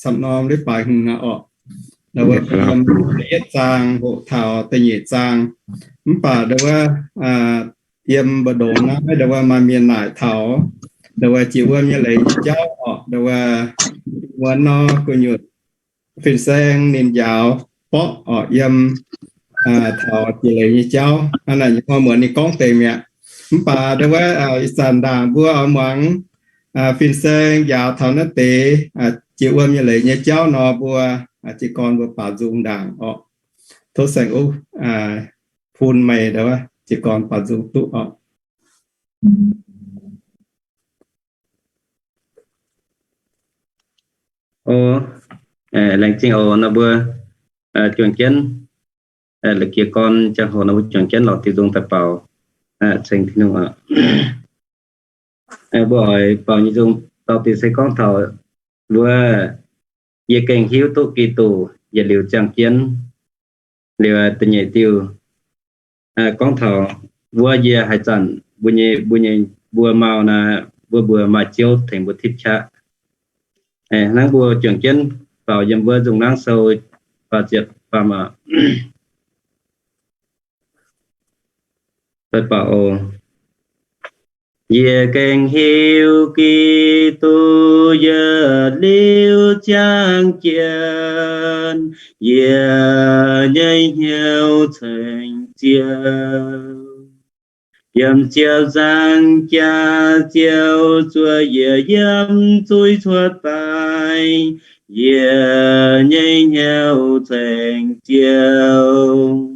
camv norm leiz-baaix hmz aqv orqc. Ndau wuov yiem da'yietv zaang hoqc taux da'nyeic zaang. Mv baac ndau wuov yiem mbu'ndongx naaiv ndau wuov maaih mienh naaic taux ndau wuov jiex wuom nyei leiz nyei jauv orqc. Ndau wuov wuov nor gu'nyuoz fin-saeng ninh njaaux borqv orqc yiem taux jiex leiz nyei jauv. Hnangv naaic nyei hnoi muonz ninh gorngv deix mi'aqv. Mv baac ndau wuov ih zanc ndaangc mbuo oix muangx fin-saeng njaaux taux naaiv deix jiex wuom nyei leiz nyei jauv nor, mbuo jiez gorn mbuo baaux nzung ndaangc orqc. Tov saeng-uv bun meih ndau wuov jiez gorn baaux nzung duqv orqc. O, laengz zingh oc. Nor mbuo juangc jienv, la'jiez gorn ziangh hoc nor mbuo juangc jienv lorz diuh nzung daaih baaux ceng Tin-Hungh oc. Mbuo oix baaux nyei nzung dau deix se gorngv taux wuov, yie gengh hiuv duqv Giduc yietc liuz ziangh jienv. Liuz da'nyeic diuh gorngv taux wuov, yie haaix zanc mbuo nyei, mbuo nyei, mbuo mau naaiv, mbuo mbuo maaih Ziouv tengx mbuo tipv qaqv. Hnangv mbuo juangc jienv baaux yiem wuov Nzung Nangv Sou faah ziepc faam aac. Daaih baaux oc. Yie gengh hiuv Giduc yietc liuz ziangh jienv, yie nyei hnyouv ceng Ziouv. Yiem ziouc nzangc jaax Ziouv zuov yie yiem zuiz cuotv daaih, yie nyei hnyouv ceng Ziouv.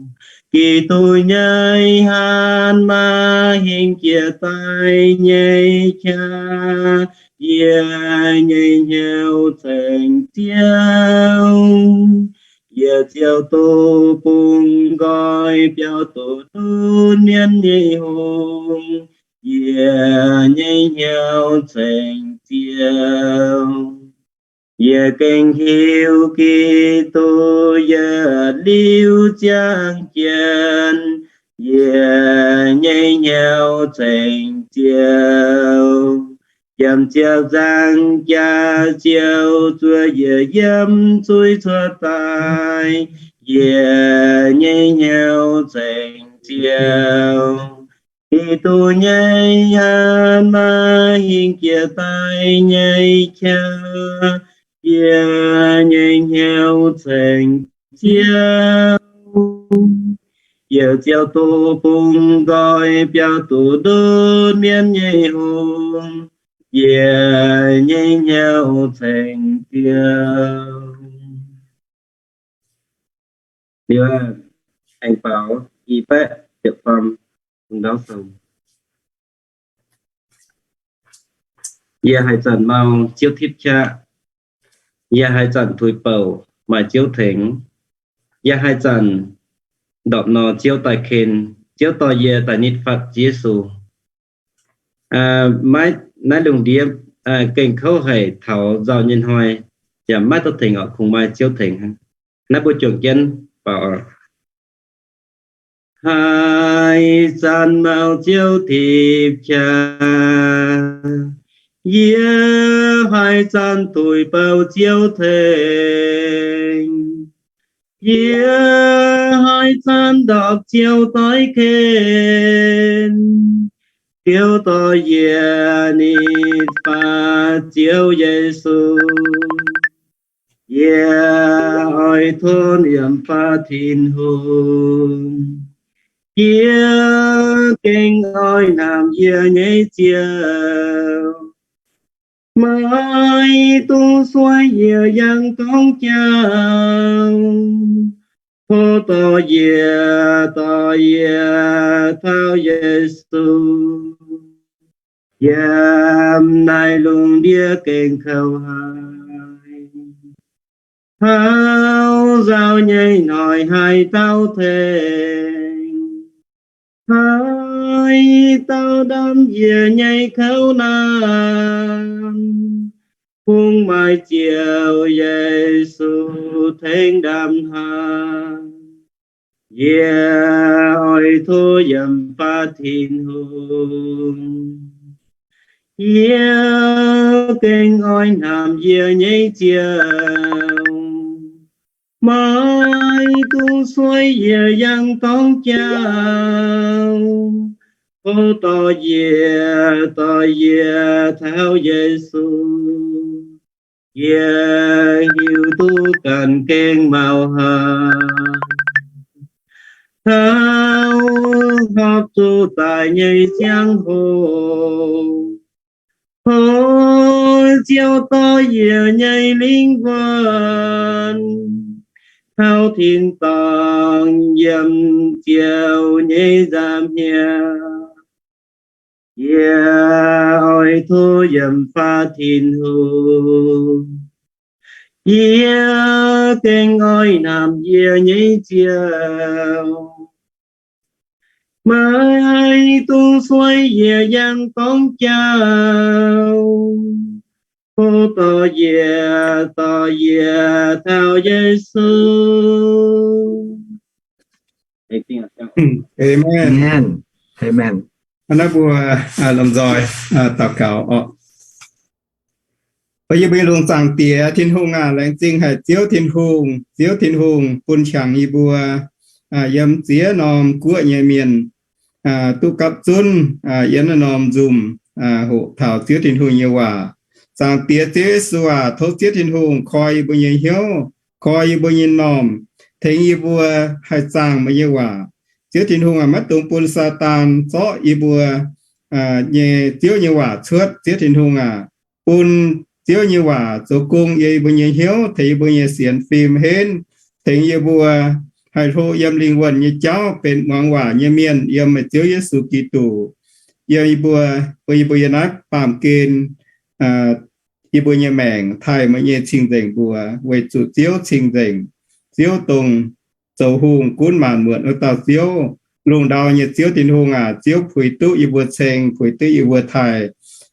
Giduc nyei hatc maaih hingh jiex daaih nyei qaqv, yie nyei hnyouv ceng Ziouv. Yie ziouc duqv bungx nqoi biaux duqv ndutv mienv nyei hungh, yie nyei hnyouv ceng Ziouv. Yie gengh hiuv Giduc yietc liuz ziangh jienv, yie nyei hnyouv ceng Ziouv. Yiem ziouc nzangc jaax Ziouv zuov yie yiem zuiz cuotv daaih, yie nyei hnyouv ceng Ziouv. Giduc nyei hatc maaih hingh jiex daaih nyei qaqv, yie nyei hnyouv ceng Ziouv. Yie ziouc duqv bungx nqoi biaux duqv ndutv mienv nyei hungh, yie nyei hnyouv ceng Ziouv. Liuz aengx baaux i baeqv ziepc faam, Nzung Nangv Sou. Yie haaix zanc mau Ziouv tipv qaqv, yie haaix zanc tuix bouc maaih Ziouv tengx, yie haaix zanc ndorpc nor Ziouv daaih ken, Ziouv dorh yie daaih nitv fatv Yesu. Maiv, naaiv lungh ndiev gengh kouv haic, taux nzauh nyei hnoi yaac maiv duqv tengx orqc, kungx maaih Ziouv tengx hnangv. Naaiv mbuo juangc jienv baaux oc. Haaix zanc mau Ziouv tipv qaqv, yie haaix zanc tuix bouc Ziouv tengx, yie haaix zanc ndorpc Ziouv doix ken, Ziouv dorh yie nitv fatv Ziouv Yesu. Yie oix tov nyiemc fatv Tin-Hungh. Yie gengh oix nangc yie nyei Ziouv. Maiv dungx suaiv yie yangh gorngv jauv. Tov dorh yie, dorh yie taux Yesu. Yiem naaiv lungh ndiev gengh kouv haic, taux nzauh nyei hnoi haaix dauh tengx, haaix dauh ndamv yie nyei kouv naamh, kungx maaih Ziouv Yesu tengx ndamv hnangv. Yie oix tov yiem fatv Tin-Hungh. Yie gengh oix hnamv yie nyei Ziouv, maiv dungx sueih yie yangh dorngx jauv. Tov dorh yie, dorh yie taux Yesu. Yie hiuv duqv ganh gengh mauh haic, taux horpc zuqc daic nyei ziangh hoc, tov Ziouv dorh yie nyei lingv wuonh taux tin-dorngh yiem Ziouv nyei nza'hmien. Yie oix tov yiem faah Tin-Hungh. Yie gengh oix hnamv yie nyei Ziouv, maiv dungx sueih yie yangh dorngx jauv. Tov dorh yie, dorh yie taux Yesu. Aamen. Aamen. Hnangv naaiv mbuo lomh nzoih daux gaux oc. O yie mbuo nyei lungh zaangc Diex, Tin-Hungh aac, laengz zingh haic Ziouv Tin-Hungh. Ziouv Tin-Hungh bun qangx yie mbuo yiem ziex norm guoqv nyei mienh duqv gapv zunv yiem naaiv norm nzunc hoqc taux Ziouv Tin-Hungh nyei waac. Zaangc Diex Ziouv Yesu aac, tov Ziouv Tin-Hungh koi yie mbuo nyei hnyouv, koi yie mbuo nyei m'normh, tengx yie mbuo haih zaangh meih nyei waac. Ziouv Tin-Hungh aac, maiv dungx bun Saadaan zorqv yie mbuo nyei Ziouv nyei waac cuotv. Ziouv Tin-Hungh aac, bun Ziouv nyei waac zoux gong yiem yie mbuo nyei hnyouv, tengx yie mbuo nyei sienx fim henv, tengx yie mbuo haih hlo yiem lingh wuonh nyei jauv, benx muangx waac nyei mienh yiem meih Ziouv Yesu Giduc. Yiem yie mbuo, bun yie mbuo yiem naaiv baamh gen yie mbuo nyei maengc taaih meih nyei cing-nzengc mbuox, weic zuqc Ziouv cing-nzengc, Ziouv dongh zoux hungh gunv maanc muotc wuov dauh Ziouv. Lungh ndau nyei Ziouv Tin-Hungh aac, Ziouv puix duqv yie mbuo ceng, puix duqv yie mbuo taaih.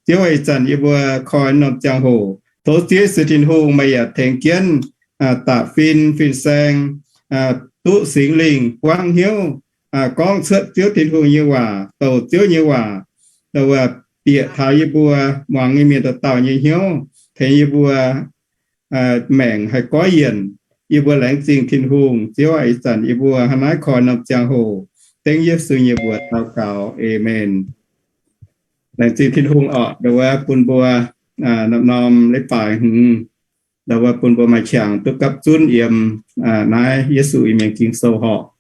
Ziouv, ih zanc yie mbuo koi norm ziangh hoc, tov Ziouv Yesu Tin-Hungh meih yaac tengx jienv da'fin fin-saeng duqv Singx Lingh buangv hnyouv gorngv cuotv Ziouv Tin-Hungh nyei waac, douc Ziouv nyei waac, douc bieqc taux yie mbuo muangx nyei mienh dauh dauh nyei hnyouv, tengx yie mbuo maengc haih goiv yienc. Yie mbuo laengz zingh Tin-Hungh. Ziouv aac, ih zanc yie mbuo hnangv naaiv koi norm ziangh hoc, dengv Yesu nyei mbuox daux gaux. Aamen. Laengz zingh Tin-Hungh orqc, ndau wuov bun mbuo norm-norm leiz-baaix hmz, ndau wuov bun mbuo maaih qangx duqv gapv zunv yiem naaiv Yesu Mienh Ging-Sou horqc,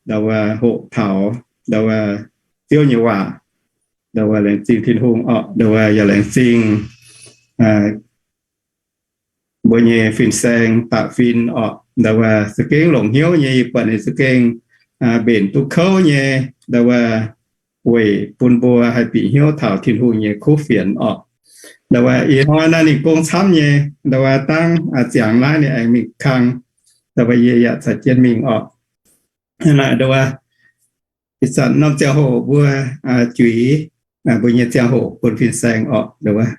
ndau wuov hoqc taux ndau wuov Ziouv nyei waac. Ndau wuov laengz zingh Tin-Hungh orqc, ndau wuov yaac laengz zingh mbuo nyei fin-saeng da'fin orqc, ndau wuov za'gengh longc hnyouv nyei, yie buatc ninh za'gengh mbenc duqv kouv nyei, ndau wuov weic bun mbuo haih bieqc hnyouv taux Tin-Hungh nyei kuv fienx orqc. Ndau wuov ih hnoi naaiv ninh gong camv nyei, ndau wuov dangv ziangx naaiv ninh aengx mingh kang, ndau wuov yie yaac caux jienv mingh orqc. Naaiv ndau wuov ih zanc norm ziangh hoc mbuo juix mbuo nyei ziangh hoc bun fin-saeng orqc, ndau wuov.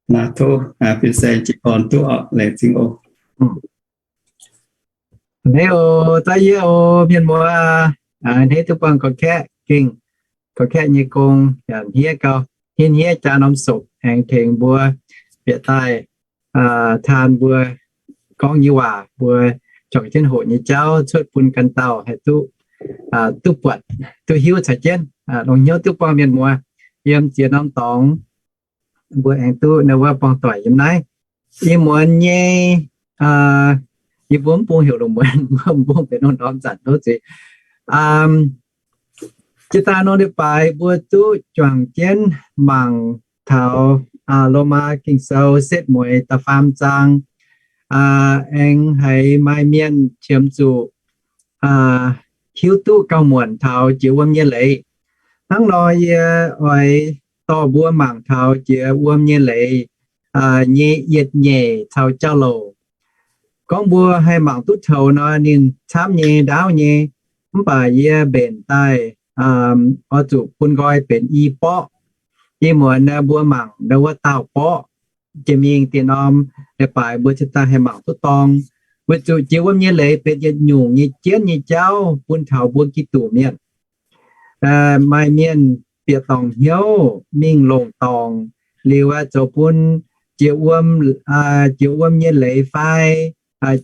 Naaiv tov fin-saeng jiez gorn duqv orqc, laengz zingh oc. Hneiv oc, za'gengh yie oc mienh muoz, hneiv duqv buangh gorqv-kaeqv gengh, gorqv-kaeqv nyei gong yaac hniev gau, hniev hniev jaa norm sopc aengx tengx mbuo bieqc daaih taan mbuo gorngv nyei waac, mbuo juangc jienv hoqc nyei jauv cuotv bun ganh dauh haih duqv, duqv buatc, duqv hiuv caux jienv, longc hnyouv duqv buangh mienh muoz yiem ziex norm dorngx. Mbuo aengx duqv naaiv wuov buangh doic yiem naaiv. Ih muonz nyei, yie mbuo mv bung heuc lungh muonz, mbuo mv bung benx lungh ndorm zanc tov zuiz. Jiex daaih norm leiz-baaix mbuo duqv juangc jienv mangc taux Lomaa Ging-Sou setv mueiz da'faam zaang, aengx haiz maaih mienh qiemx zuqc hiuv duqv gauh muonc taux jiex wuom nyei leiz. Hnangv nor yie oix dorh mbuo mangc taux jiex wuom nyei leiz nyei yietc nyeic caux jauv-louc. Gorngv mbuo haih mangc duqv toux nor, ninh camv nyei, ndaauv nyei, mv baac yie mbenc daaih oix zuqc bun nqoi benx i borqv. Ih muonz mbuo mangc ndau wuov daauh borqv. Jiex mingh diex norm leiz-baaix mbuo cingx daaih haih mangc duqv dorng, weic zuqc jiex wuom nyei leiz benx yietc nyungc nyei jienv nyei jauv bun taux mbuo Giduc mienh. Maaih mienh bieqc dorngc hnyouv mingh longc dorngc, liuz aqv, zoux bun jiex wuom, jiex wuom nyei leiz fai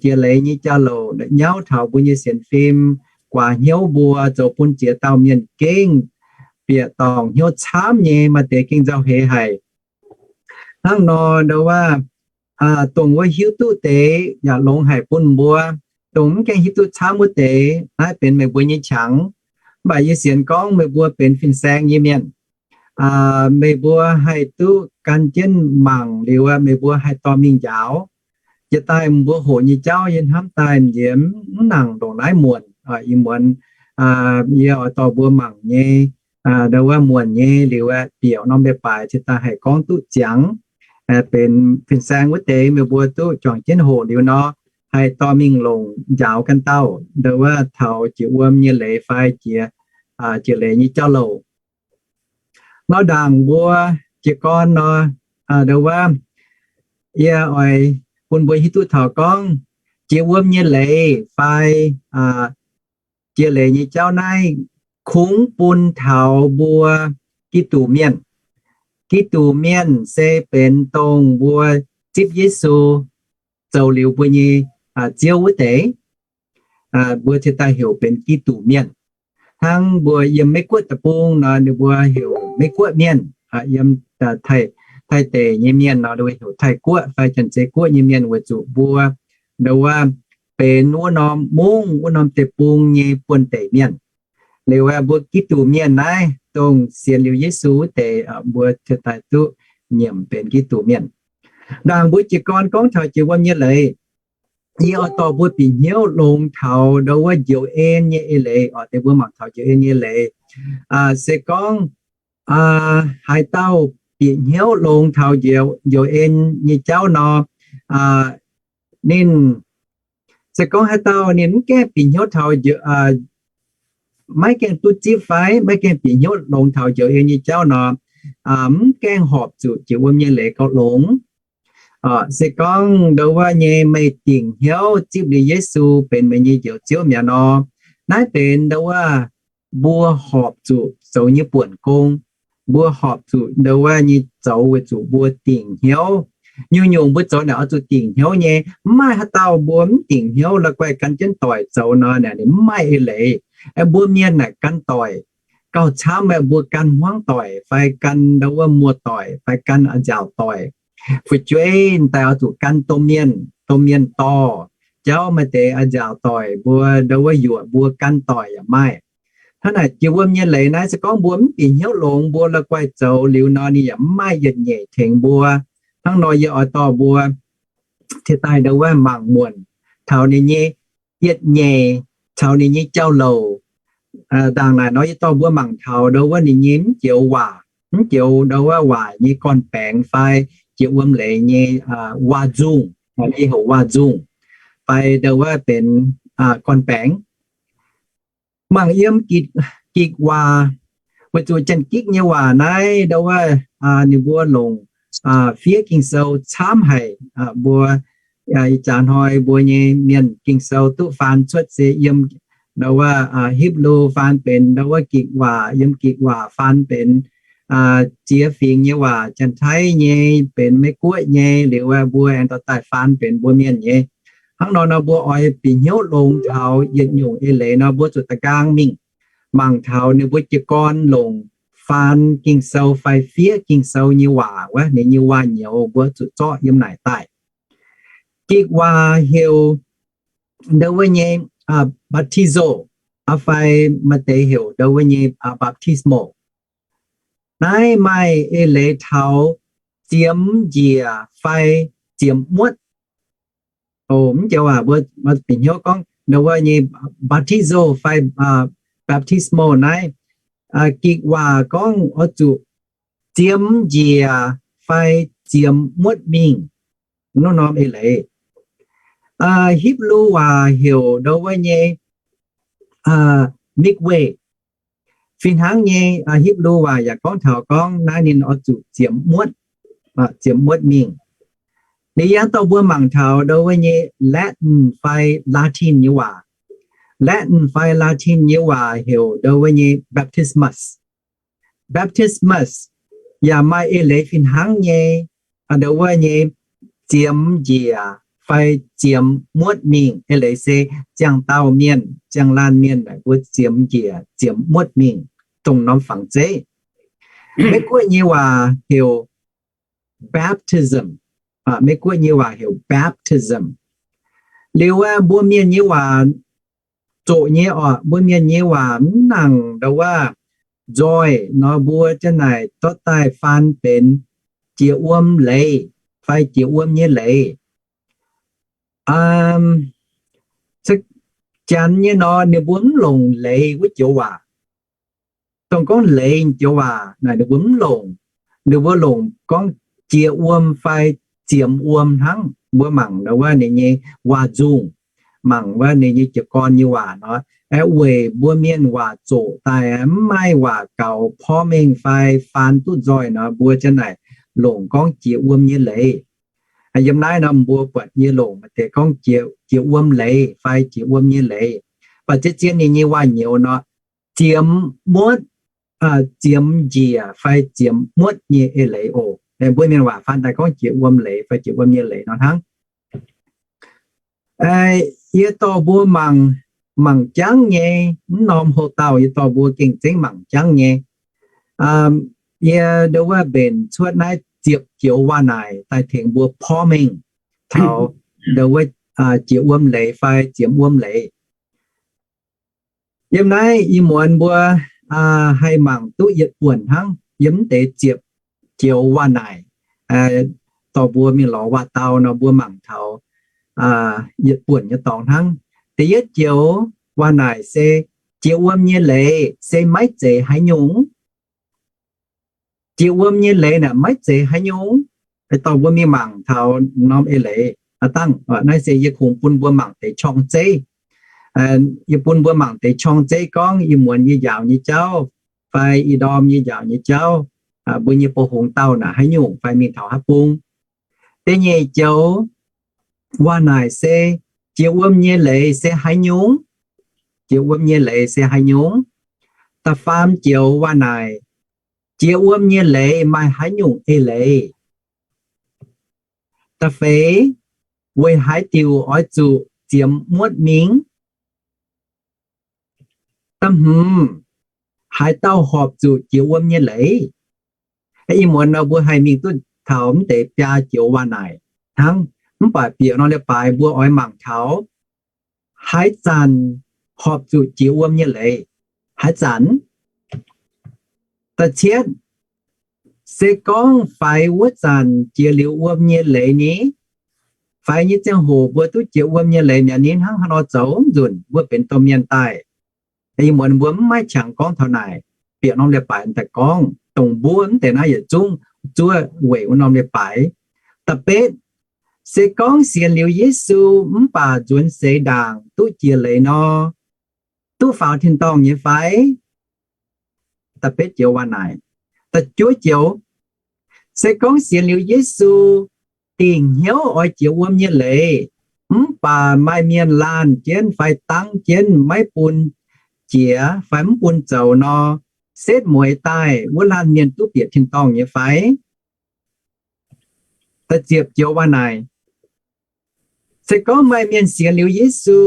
jiex leiz nyei jauv-louc nyauv taux mbuo nyei sienx fim, guaax hnyouv mbuo, zoux bun ziex dauh mienh gengh bieqc dorngc hnyouv camv nyei. Maaih deix gengh nzauh heix haic. Hnangv nor, ndo wuov, dongh wuov hiuv duqv deix yaac longx haic bun mbuo. Dongh mv gaengh hiuv duqv camv wuov deix, naaiv benx meih mbuo nyei qangx. Mv baac yie sienx gorngv meih mbuo benx fin-saeng nyei mienh, meih mbuo haih duqv gan jienv mangc liuz aqv, meih mbuo haih dorh mingh njaaux. Jiex daaih mbuo hoqc nyei jauv yie hnamv daaih nziex mv nangc ndongc naaiv muonc. Ih muonz yie oix dorh mbuo mangc nyei, ndo wuov muonc nyei liuz aqv, bieqc norm leiz-baaix cingx daaih haih gorngv duqv ziangx. Benx fin-saeng wuov deix meih mbuo duqv juangc jienv hoqc liuz nor, haih dorh mingh longc njaaux ganh dauh, ndo wuov taux jiex wuom nyei leiz fai jiex, jiex leiz nyei jauv-louc. Nor ndaangc mbuo jiez gorn nor, ndo wuov, yie oix bun mbuo hiuv duqv taux gorngv jiex wuom nyei leiz fai jiex leiz nyei jauv naaiv kungx bun taux mbuo Giduc mienh. Giduc mienh se benx dongh mbuo zipv Yesu zoux liuz mbuo nyei Ziouv wuov deix, mbuo cingx daaih heuc benx Giduc mienh. Hnangv mbuo yiem Meiv-Guoqv deic-bung nor, ninh mbuo heuc Meiv-Guoqv mienh. Yiem Taiv deic nyei mienh nor, ninh mbuo heuc Taiv-Guoqv fai Janx-Zei Guoqv nyei mienh, weic zuqc mbuo ndo wuov benx wuov norm mungv, wuov norm deic-bung nyei buonv-deic mienh. Liuz aqv, mbuo Giduc mienh naaiv, dongh sienx liuz Yesu wuov deix, mbuo cingx daaih duqv nyiemc benx Giduc mienh. Ndaangc mbuo jiez gorn gorngv taux jiex wuom nyei leiz, yie oix dorh mbuo bieqc hnyouv longx taux ndo wuov njoux en nyei eix leiz. Oc, deix mbuo mangc taux njoux en nyei leiz, se gorngv haaix dauh bieqc hnyouv longx taux njoux en nyei jauv nor, ninh, se gorngv haaix dauh ninh mv gaengh bieqc hnyouv taux, maiv gaengh duqv zipv fai maiv gaengh bieqc hnyouv longx taux njoux en nyei jauv nor, mv gaengh horpc zuqc jiex wuom nyei leiz gauh longx. Se gorngv ndo wuov nyei meih dingc hnyouv zipv liuz Yesu benx meih nyei Njoux Ziouv mi'aqv nor, naaiv benx ndo wuov mbuo horpc zuqc zoux nyei buonc gong. Mbuo horpc zuqc ndo wuov nyei zoux weic zuqc mbuo dingc hnyouv. Nyungc-nyungc mbuo zoux naaic oix zuqc dingc hnyouv nyei. Mv maaih haaix dauh mbuo mv dingc hnyouv la'guaih gan jienv doic zoux nor, naaic ninh mv maaih eix leiz. Mbuo mienh naaic gan doic gauh camv, mbuo gan hmuangv doic fai gan ndo wuov muoz-doic fai gan a'nziaauc doic. Fu'jueiv daaih oix zuqc gan domh mienh, domh mienh dorh. Jauv maaih deix a'nziaauc doic mbuo ndo wuov yuoqc mbuo gan doic yaac maaih. Hnangv naaic jiex wuom nyei leiz naaiv se gorngv mbuo mv bieqc hnyouv longx, mbuo la'guaih zoux liuz nor ninh yaac mv maaih yietc nyeic tengx mbuo. Hnangv nor yie oix dorh mbuo cingx daaih ndo wuov mangc muonc taux ninh nyei yietc nyeic caux ninh nyei jauv-louc. Ndaangc naaic nor yie dorh mbuo mangc taux ndo wuov ninh nyei mv joux waac, mv joux ndo wuov waac nyei gorn-baengx fai jiex wuom leiz nyei waac-nzungh, yie heuc waac-nzungh, fai ndo wuov benx gorn-baengx. Mangc yiem Gikc Waac, weic zuqc Janx-Gikc nyei waac naaiv ndo wuov ninh mbuo longc fiev Ging-Sou camv haic. Mbuo ih jaax hnoi mbuo nyei mienh Ging-Sou duqv faan cuotv se yiem ndo wuov Hipv^lu faan benx ndo wuov Gikc Waac, yiem Gikc Waac faan benx ziex fingx nyei waac, Janx-Taiv nyei, benx Meiv-Guoqv nyei, liuz mbuo aengx dorh daaih faan benx mbuo mienh nyei. Hnangv nor nor mbuo oix bieqc hnyouv longx taux yietc nyungc eix leiz nor mbuo zuqc da'nqaang mingh mangc taux ninh mbuo jiez gorn longc faan Ging-Sou fai fiev Ging-Sou nyei waac wuov, ninh nyei waac-nyouz mbuo zuqc zorqv yiem naaic daaih. Gikc Waac heuc ndo wuov nyei baptizo, fai maaih deix heuc ndo wuov nyei baptismal. Naaiv maaih eix leiz taux ziemx njiec fai ziemx muotv. Mv joux waac mbuo bieqc hnyouv gorngv ndo wuov nyei baptizo fai baptismal naaiv, Gikc Waac gorngv oix zuqc ziemx njiec fai ziemx muotv mingh. Norm eix leiz, Hipv^lu Waac heuc ndo wuov nyei mikveh. Fih hnangv nyei, Hipv^lu Waac yaac gorngv taux gorngv naaiv ninh oix zuqc ziemx muotv, ziemx muotv mingh. Liuz yie dorh mbuo mangc taux ndo wuov nyei Latin fai Latin nyei waac. Latin fai Latin nyei waac heuc ndo wuov nyei baptismus. Baptismus, yaac maaih eix leiz fih hnangv nyei, ndo wuov nyei ziemx njiec fai ziemx muotv mingh. Eix leiz se ziangh dauh mienh, ziangh laanh mienh naaic mbuo ziemx njiec ziemx muotv mingh dongh norm fangx zeiv. Meiv Guoqv nyei waac heuc baptism. Meiv Guoqv nyei waac heuc baptism. Liuz aeqv, mbuo mienh nyei waac zoqc nyei oc, mbuo mienh nyei waac mv nangc ndo wuov nzoih nor, mbuo ziang naaic dorh daaih faan benx jiex wuom leiz fai jiex wuom nyei leiz. Janx nyei nor ninh mbuo mv longc leiz wuov joux waac. Dongh gorngv leiz joux waac naaic ninh mbuo mv longc. Ninh mbuo longc gorngv jiex wuom fai ziemx wuom hnangv. Mbuo mangc ndo wuov ninh nyei waac-nzungh, mangc wuov ninh nyei jiez gorn nyei waac nor, aeqv, weic mbuo mienh waac zoqc daaih mv maaih waac gaux porv mengh fai faan duqv nzoih nor, mbuo ziang naaic longc gorngv jiex wuom nyei leiz. Yiem naaiv nor mbuo buatc yie longc maaih deix gorngv jiex wuom leiz fai jiex wuom nyei leiz. Mv baac zien-zien ninh nyei waac-nyouz nor, ziemx muotv, ziemx njiec fai ziemx muotv nyei eix leiz oc. Mbuo mienh waac faan daaih gorngv jiex wuom leiz fai jiex wuom nyei leiz nor hnangv. Yie dorh mbuo mangc, mangc jangv nyei, mv norm houv dauh yie dorh mbuo gengh zengv mangc jangv nyei. Yie ndo wuov mbenc cuotv naaiv ziepc joux waac naaic daaih tengx mbuo porv mengh taux ndo wuov jiex wuom leiz fai ziemx wuom leiz. Yiem naaiv ih muonz mbuo haih mangc duqv yietc buonc hnangv yiem mv deix ziepc joux waac naaic. Dorh mbuo mingh lorz waac-dau nor mbuo mangc taux yietc buonc nyei dorngx hnangv. Da'yietv joux waac naaic se, jiex wuom nyei leiz se maiv zeiz haaix nyungc. Jiex wuom nyei leiz naaic maiv zeiz haaix nyungc. Dorh mbuo mingh mangc taux norm eix leiz aqv dangh. Naaiv se yie kungx bun mbuo mangc deix qorng-zeiv. Yie bun mbuo mangc deix qorng-zeiv gorngv ih muonz yie njaaux nyei jauv fai ih ndorm yie njaaux nyei jauv, mbuo nyei bohungx dauh naaic haaix nyungc fai mingh taux haaix bung. Da'nyeic joux waac naaic se, jiex wuom nyei leiz se haaix nyungc? Jiex wuom nyei leiz se haaix nyungc? Da'faam joux waac naaic, jiex wuom nyei leiz maaih haaix nyungc eix leiz? Da'feix, weic haaix diuc oix zuqc ziemx muotv mingh? Da'hmz, haaix dauh horpc zuqc jiex wuom nyei leiz? Ih muonz nor mbuo haih mingh duqv taux mv deix biaa joux waac naaic hnangv. Mv baac bieqc norm leiz-baaix mbuo oix mangc taux haaix zanc horpc zuqc jiex wuom nyei leiz. Haaix zanc? Da'cietv, se gorngv faix wuov zanc jiex liuz wuom nyei leiz ni? Faix nyei ziangh hoc mbuo duqv jiex wuom nyei leiz mi'aqv ni? Hnangv haaix nor zoux nzunc mbuo benx domh mienh daaih? Ih muonz mbuo mv maiv qangx gorngv taux naaic. Bieqc norm leiz-baaix daaih gorngv, dongh mbuo mv deix naaiv yietc zungv zuov weic wuov norm leiz-baaix. Da'betv, se gorngv sienx liuz Yesu mv baac nzuonx seix ndaangc duqv jiex leiz nor, duqv faaux tin-dorngh nyei fai? Da'betv joux waac naaic. Da'juov joux, se gorngv sienx liuz Yesu dingc hnyouv oix jiex wuom nyei leiz, mv baac maaih mienh laanh jienv fai dangv jienv maiv bun jiex fai mv bun zoux nor, setv mueiz daaih wuov laanh mienh duqv bieqc tin-dorngh nyei fai? Da'ziepc joux waac naaic. Se gorngv maaih mienh sienx liuz Yesu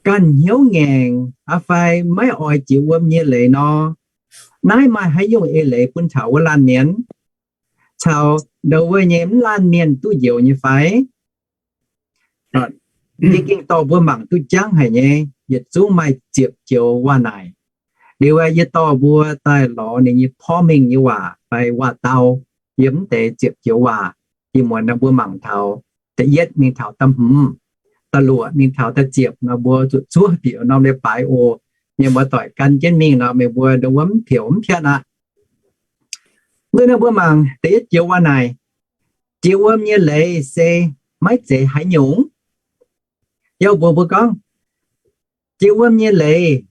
ganh hnyouv ngaengc fai maiv oix jiex wuom nyei leiz nor, naaiv maaih haaix nyungc eix leiz bun taux wuov laanh mienh caux ndo wuov nyei mv laanh mienh duqv njoux nyei fai? Yie gengh dorh mbuo mangc duqv jangv haic nyei, yietc zungv maaih ziepc joux waac naaic. Liuz yie dorh mbuo daaih lorz ninh nyei porv mengh nyei waac fai waac-dau, yiem mv deix ziepc joux waac. Ih muonz mbuo mangc taux da'yietv mingh taux da'hmz, da'luoqc mingh taux da'ziepc nor mbuo zuqc zuov bieqc norm leiz-baaix oc. Mienh muoz-doic gan jienv mingh nor meih mbuo ndo wuov mv piouc mv piatv aqv. Nzuonx nor mbuo mangc da'yietv joux waac naaic, jiex wuom nyei leiz se maiv zeiz haaix nyungc. Yie mbuox mbuo gorngv, jiex wuom nyei leiz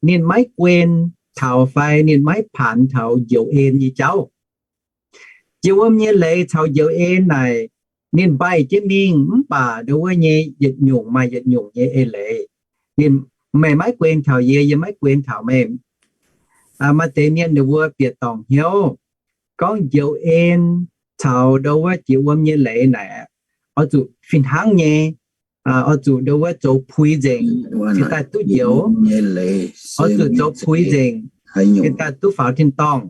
ninh maiv guen taux fai ninh maiv paanx taux njoux en nyei jauv. Jiex wuom nyei leiz caux njoux en naaic, ninh mbaih jienv mingh mv baac ndo wuov nyei yietc nyungc maaih yietc nyungc nyei eix leiz. Ninh, meih maiv guen taux yie, yie maiv guen taux meih. Maaih deix mienh ninh mbuo bieqc dorngc hnyouv gorngv njoux en caux ndo wuov jiex wuom nyei leiz naaic, oix zuqc fih hnangv nyei, oix zuqc ndo wuov zoux puix nzengc cingx daaih duqv njoux, oix zuqc zoux puix nzengc cingx daaih duqv faaux tin-dorngh.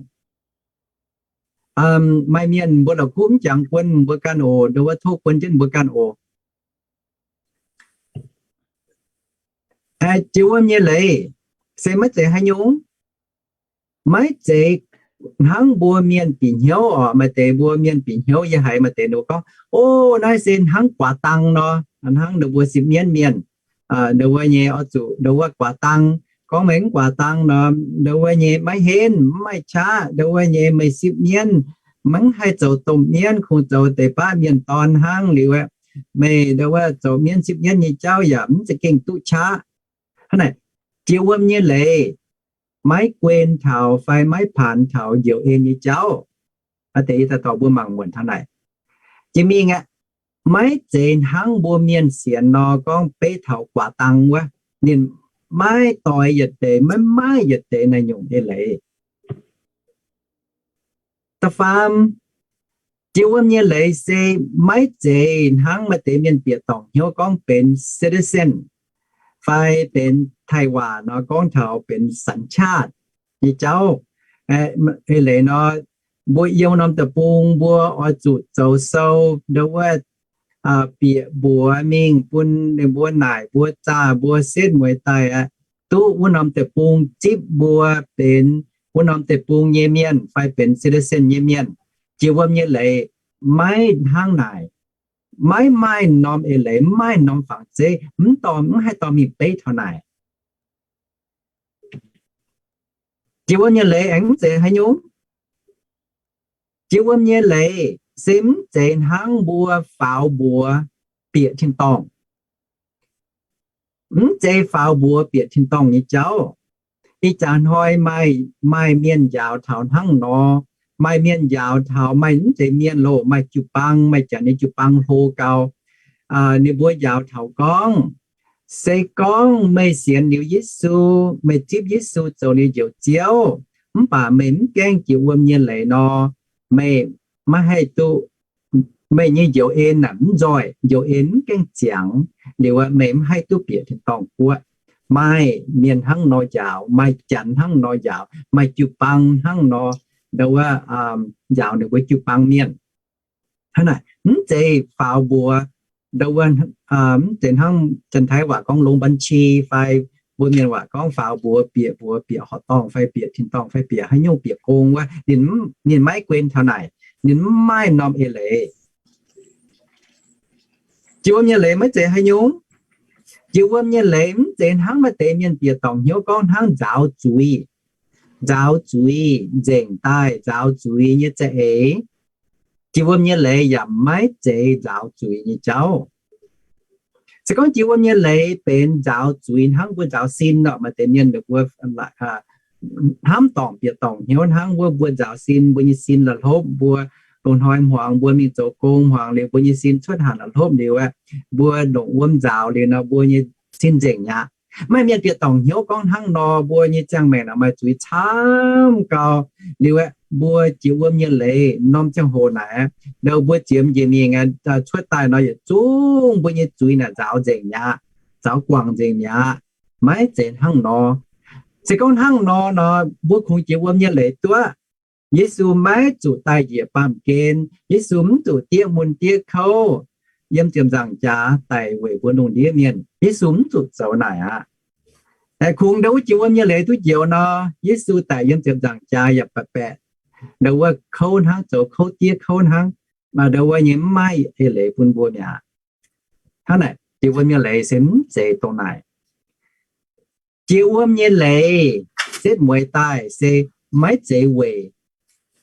Maaih mienh mbuo la'kuqv mv jangx buon mbuo ganh oc, ndo wuov tov buon jienv mbuo ganh oc. Jiex wuom nyei leiz se maiv zeiz haaix nyungc, maiv zeiz hnangv mbuo mienh bieqc hnyouv oc. Maaih deix mbuo mienh bieqc hnyouv yie haiz maaih deix ninh mbuo gorngv, o, naaiv se hnangv guaax dang nor, hnangv ninh mbuo sipv mienv mienh, ndo wuov nyei oix zuqc ndo wuov guaax dang. Gorngv meih mv guaax dang nor, ndo wuov nyei maiv henv, mv maaih qaqv, ndo wuov nyei meih sipv mienv, maiv haih zoux domh mienv, kungx zoux deix baav mienh dorn hnangv liuz, meih ndo wuov zoux mienv sipv mienv nyei jauv yaac mv za'gengh duqv qaqv. Hnangv naaic, jiex wuom nyei leiz maiv guen taux fai maiv paanx taux njoux en nyei jauv. Deix yie daaih dorh mbuo mangc muonc taux naaic. Jiex mingh aeqv, maiv zeiz hnangv mbuo mienh sienx nor gorngv beiv taux guaax dang wuov, ninh maiv doix yietc deix, maiv maaih yietc deix naaiv nyungc eix leiz. Da'faam, jiex wuom nyei leiz se maiv zeiz hnangv maaih deix mienh bieqc dorngc hnyouv gorngv benx citizen fai benx Taiv waac nor gorngv taux benx สัญชาติ nyei jauv. Eix leiz nor, mbuo yiem norm deic-bung mbuo oix zuqc zoux sou ndo wuov, bieqc mbuox mingh bun ninh mbuo naaic mbuo zaah mbuo setv mueiz daaih aqv, duqv wuov norm deic-bung zipv mbuo benx wuov norm deic-bung nyei mienh fai benx citizen nyei mienh. Jiex wuom nyei leiz maiv hnangv naaic. Maiv maaih norm eix leiz, maiv maaih norm fangx zeiv, mv dorh, mv haih dorh mingh beiv taux naaic. Jiex wuom nyei leiz aengx mv zeiz haaix nyungc. Jiex wuom nyei leiz se mv zeiz hnangv mbuo faaux mbuox bieqc tin-dorngh. Mv zeiz faaux mbuox bieqc tin-dorngh nyei jauv. Ih jaax hnoi maaih, maaih mienh njaaux taux hnangv nor. Maaih mienh njaaux taux, maaih mv zeiz mienh loh, maaih jiu-baang, maaih janx nyei jiu-baang hlo gau. Ninh mbuo njaaux taux gorngv, se gorngv meih sienx liuz Yesu, meih zipv Yesu zoux liuz Njoux Ziouv, mv baac meih mv gaengh jiex wuom nyei leiz nor, meih maiv haih duqv, meih nyei njoux en naaic mv nzoih, njoux en mv gaengh ziangx, liuz meih mv haih duqv bieqc tin-dorngh guoqv. Maaih mienh hnangv nor njaaux, maaih janx hnangv nor njaaux, maaih jiu-baang hnangv nor, ndo wuov, njaaux ninh mbuo jiu-baang mienh. Hnangv naaic, mv zeiz faaux mbuox, ndo wuov, mv zeiz hnangv Janx-Taiv waac gorngv ลงบัญชี fai mbuo Mienh waac gorngv faaux mbuox bieqc, mbuox bieqc horqc dorngh fai bieqc tin-dorngh fai bieqc haaix nyungc, bieqc gong wuov, ninh maiv guen taux naaic. Ninh mv maaih norm eix leiz. Jiex wuom nyei leiz maiv zeiz haaix nyungc. Jiex wuom nyei leiz mv zeiz hnangv maaih deix mienh bieqc dorngc hnyouv gorngv hnangv nzaaux zuiz, nzaaux zuiz nzengc daaih, nzaaux zuiz nyei za'eix. Jiex wuom nyei leiz yaac maiv zeiz nzaaux zuiz nyei jauv. Se gorngv jiex wuom nyei leiz benx nzaaux zuiz hnangv mbuo nzaaux sin nor, maaih deix mienh ninh mbuo hnamv dorngc bieqc dorngc hnyouv hnangv wuov mbuo nzaaux sin, mbuo nyei sin la'hlopv, mbuo lungh hnoi hmuangx mbuo mingh zoux gong hmuangx liuz mbuo nyei sin cuotv hanc la'hlopv liuz aeqv, mbuo longc wuom nzaaux liuz nor mbuo nyei sin nzengc mi'aqv. Maaih mienh bieqc dorngc hnyouv gorngv hnangv nor, mbuo nyei ziangh maengc naaic maaih zuiz camv gau. Liuz aeqv, mbuo jiex wuom nyei leiz norm ziangh hoc naaic, ndo mbuo jiex njiec mingh cuotv daaih nor yietc zungv mbuo nyei zuiz naaic nzaaux nzengc mi'aqv, nzaaux guangc nzengc mi'aqv. Maiv zeiz hnangv nor. Se gorngv hnangv nor nor, mbuo kungx jiex wuom nyei leiz duqv. Yesu maiv zuqc daaih njiec baamh gen. Yesu mv zuqc diev mun diev kouv yiem ziepc nzaangc jaax daic weic mbuo lungh ndiev mienh. Yesu mv zuqc zoux naaic aqv. Kungx ndo wuov jiex wuom nyei leiz duqv njoux nor, Yesu daic yiem ziepc nzaangc jaax yaac baeqc baeqc ndo wuov kouv hnangv, zoux kouv diev kouv hnangv. Ndo wuov nyei mv maaih eix leiz bun mbuo mi'aqv. Hnangv naaic, jiex wuom nyei leiz se mv zeiz dongh naaic. Jiex wuom nyei leiz setv mueiz daaih se maiv zeiz weic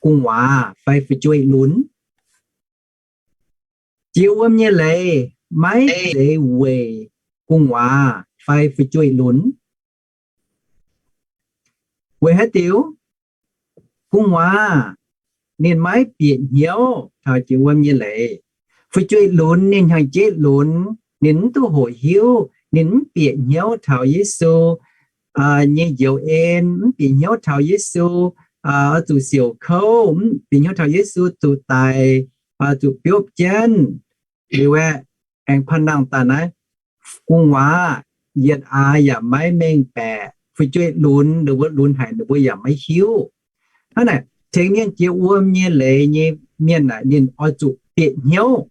gu'nguaaz fai fu'jueiv lunx. Jiex wuom nyei leiz maiv zeiz weic gu'nguaaz fai fu'jueiv lunx. Weic haaix diuc? Gu'nguaaz ninh maiv bieqc hnyouv taux jiex wuom nyei leiz. Fu'jueiv lunx ninh hnyangx-jeiv lunx, ninh mv duqv hoqc hiuv, ninh mv bieqc hnyouv taux Yesu nyei njoux en, mv bieqc hnyouv taux Yesu, oix zuqc siouc kouv, mv bieqc hnyouv taux Yesu zuqc daic, zuqc biopv jienv. Liuz aeqv, aengx panh nangh daaih naaiv, gu'nguaaz yietc aax yaac maiv mengh baeqc, fu'jueiv lunx, ninh mbuo lunx haic ninh mbuo yaac maiv hiuv. Hnangv naaic, tengx mienh jiex wuom nyei leiz nyei mienh naaic, ninh oix zuqc bieqc hnyouv.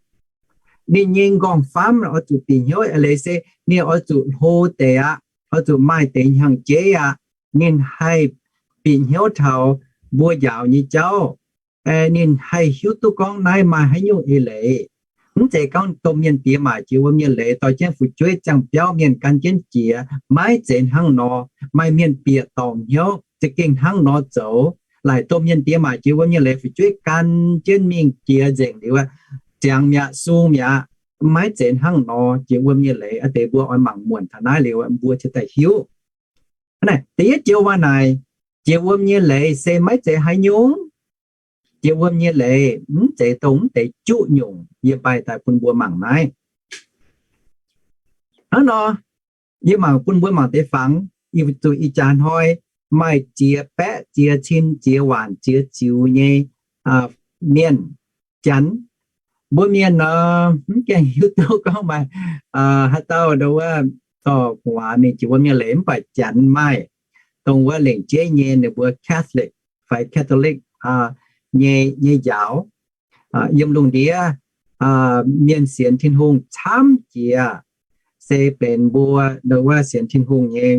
Ninh nyei nqorngv-famv oix zuqc bieqc hnyouv. Eix leiz se ninh oix zuqc hlo deix aqv, oix zuqc maaih deix hnyangx-jeiv aqv. Ninh haih bieqc hnyouv taux mbuo njaaux nyei jauv. Ninh haih hiuv duqv gorngv naaiv maaih haaix nyungc eix leiz. Mv zeiz gorngv domh mienh diex maac jiex wuom nyei leiz dorh jienv fu'jueiv ziangh biauv mienh gan jienv jiex, maiv zeiz hnangv nor. Maaih mienh bieqc dorngc hnyouv za'gengh hnangv nor zoux. Laaic domh mienh diex maac jiex wuom nyei leiz fu'jueiv gan jienv mingh jiex nzengc liuz, ziangx mi'aqv, sung mi'aqv. Maiv zeiz hnangv nor. Jiex wuom nyei leiz, aa, deix mbuo oix mangc muonc taux naaiv liuz mbuo cingx daaih hiuv. Da'yietv joux waac naaic, jiex wuom nyei leiz se maiv zeiz haaix nyungc. Jiex wuom nyei leiz mv zeiz dongh mv deix juqv nyungc. Yie mbaih daaih bun mbuo mangc naaiv. Hnangv nor, yie mangc bun mbuo mangc deix fangx, yie zuqc ih jaax hnoi maaih ziex baeqv ziex cin ziex waanc ziex ziux nyei mienh, Janx. Mbuo mienh nor, mv gaengh hiuv duqv gorngv maaih haaix dauh ndau wuov dorh gu'nguaaz mingh jiex wuom nyei leiz, mv baac Janx maaih, dongh wuov lengc jeiv nyei ninh mbuo Catholic fai Catholic nyei, nyei njaaux. Yiem lungh ndiev mienh sienx Tin-Hungh camv jiex se benx mbuo ndau wuov sienx Tin-Hungh nyei,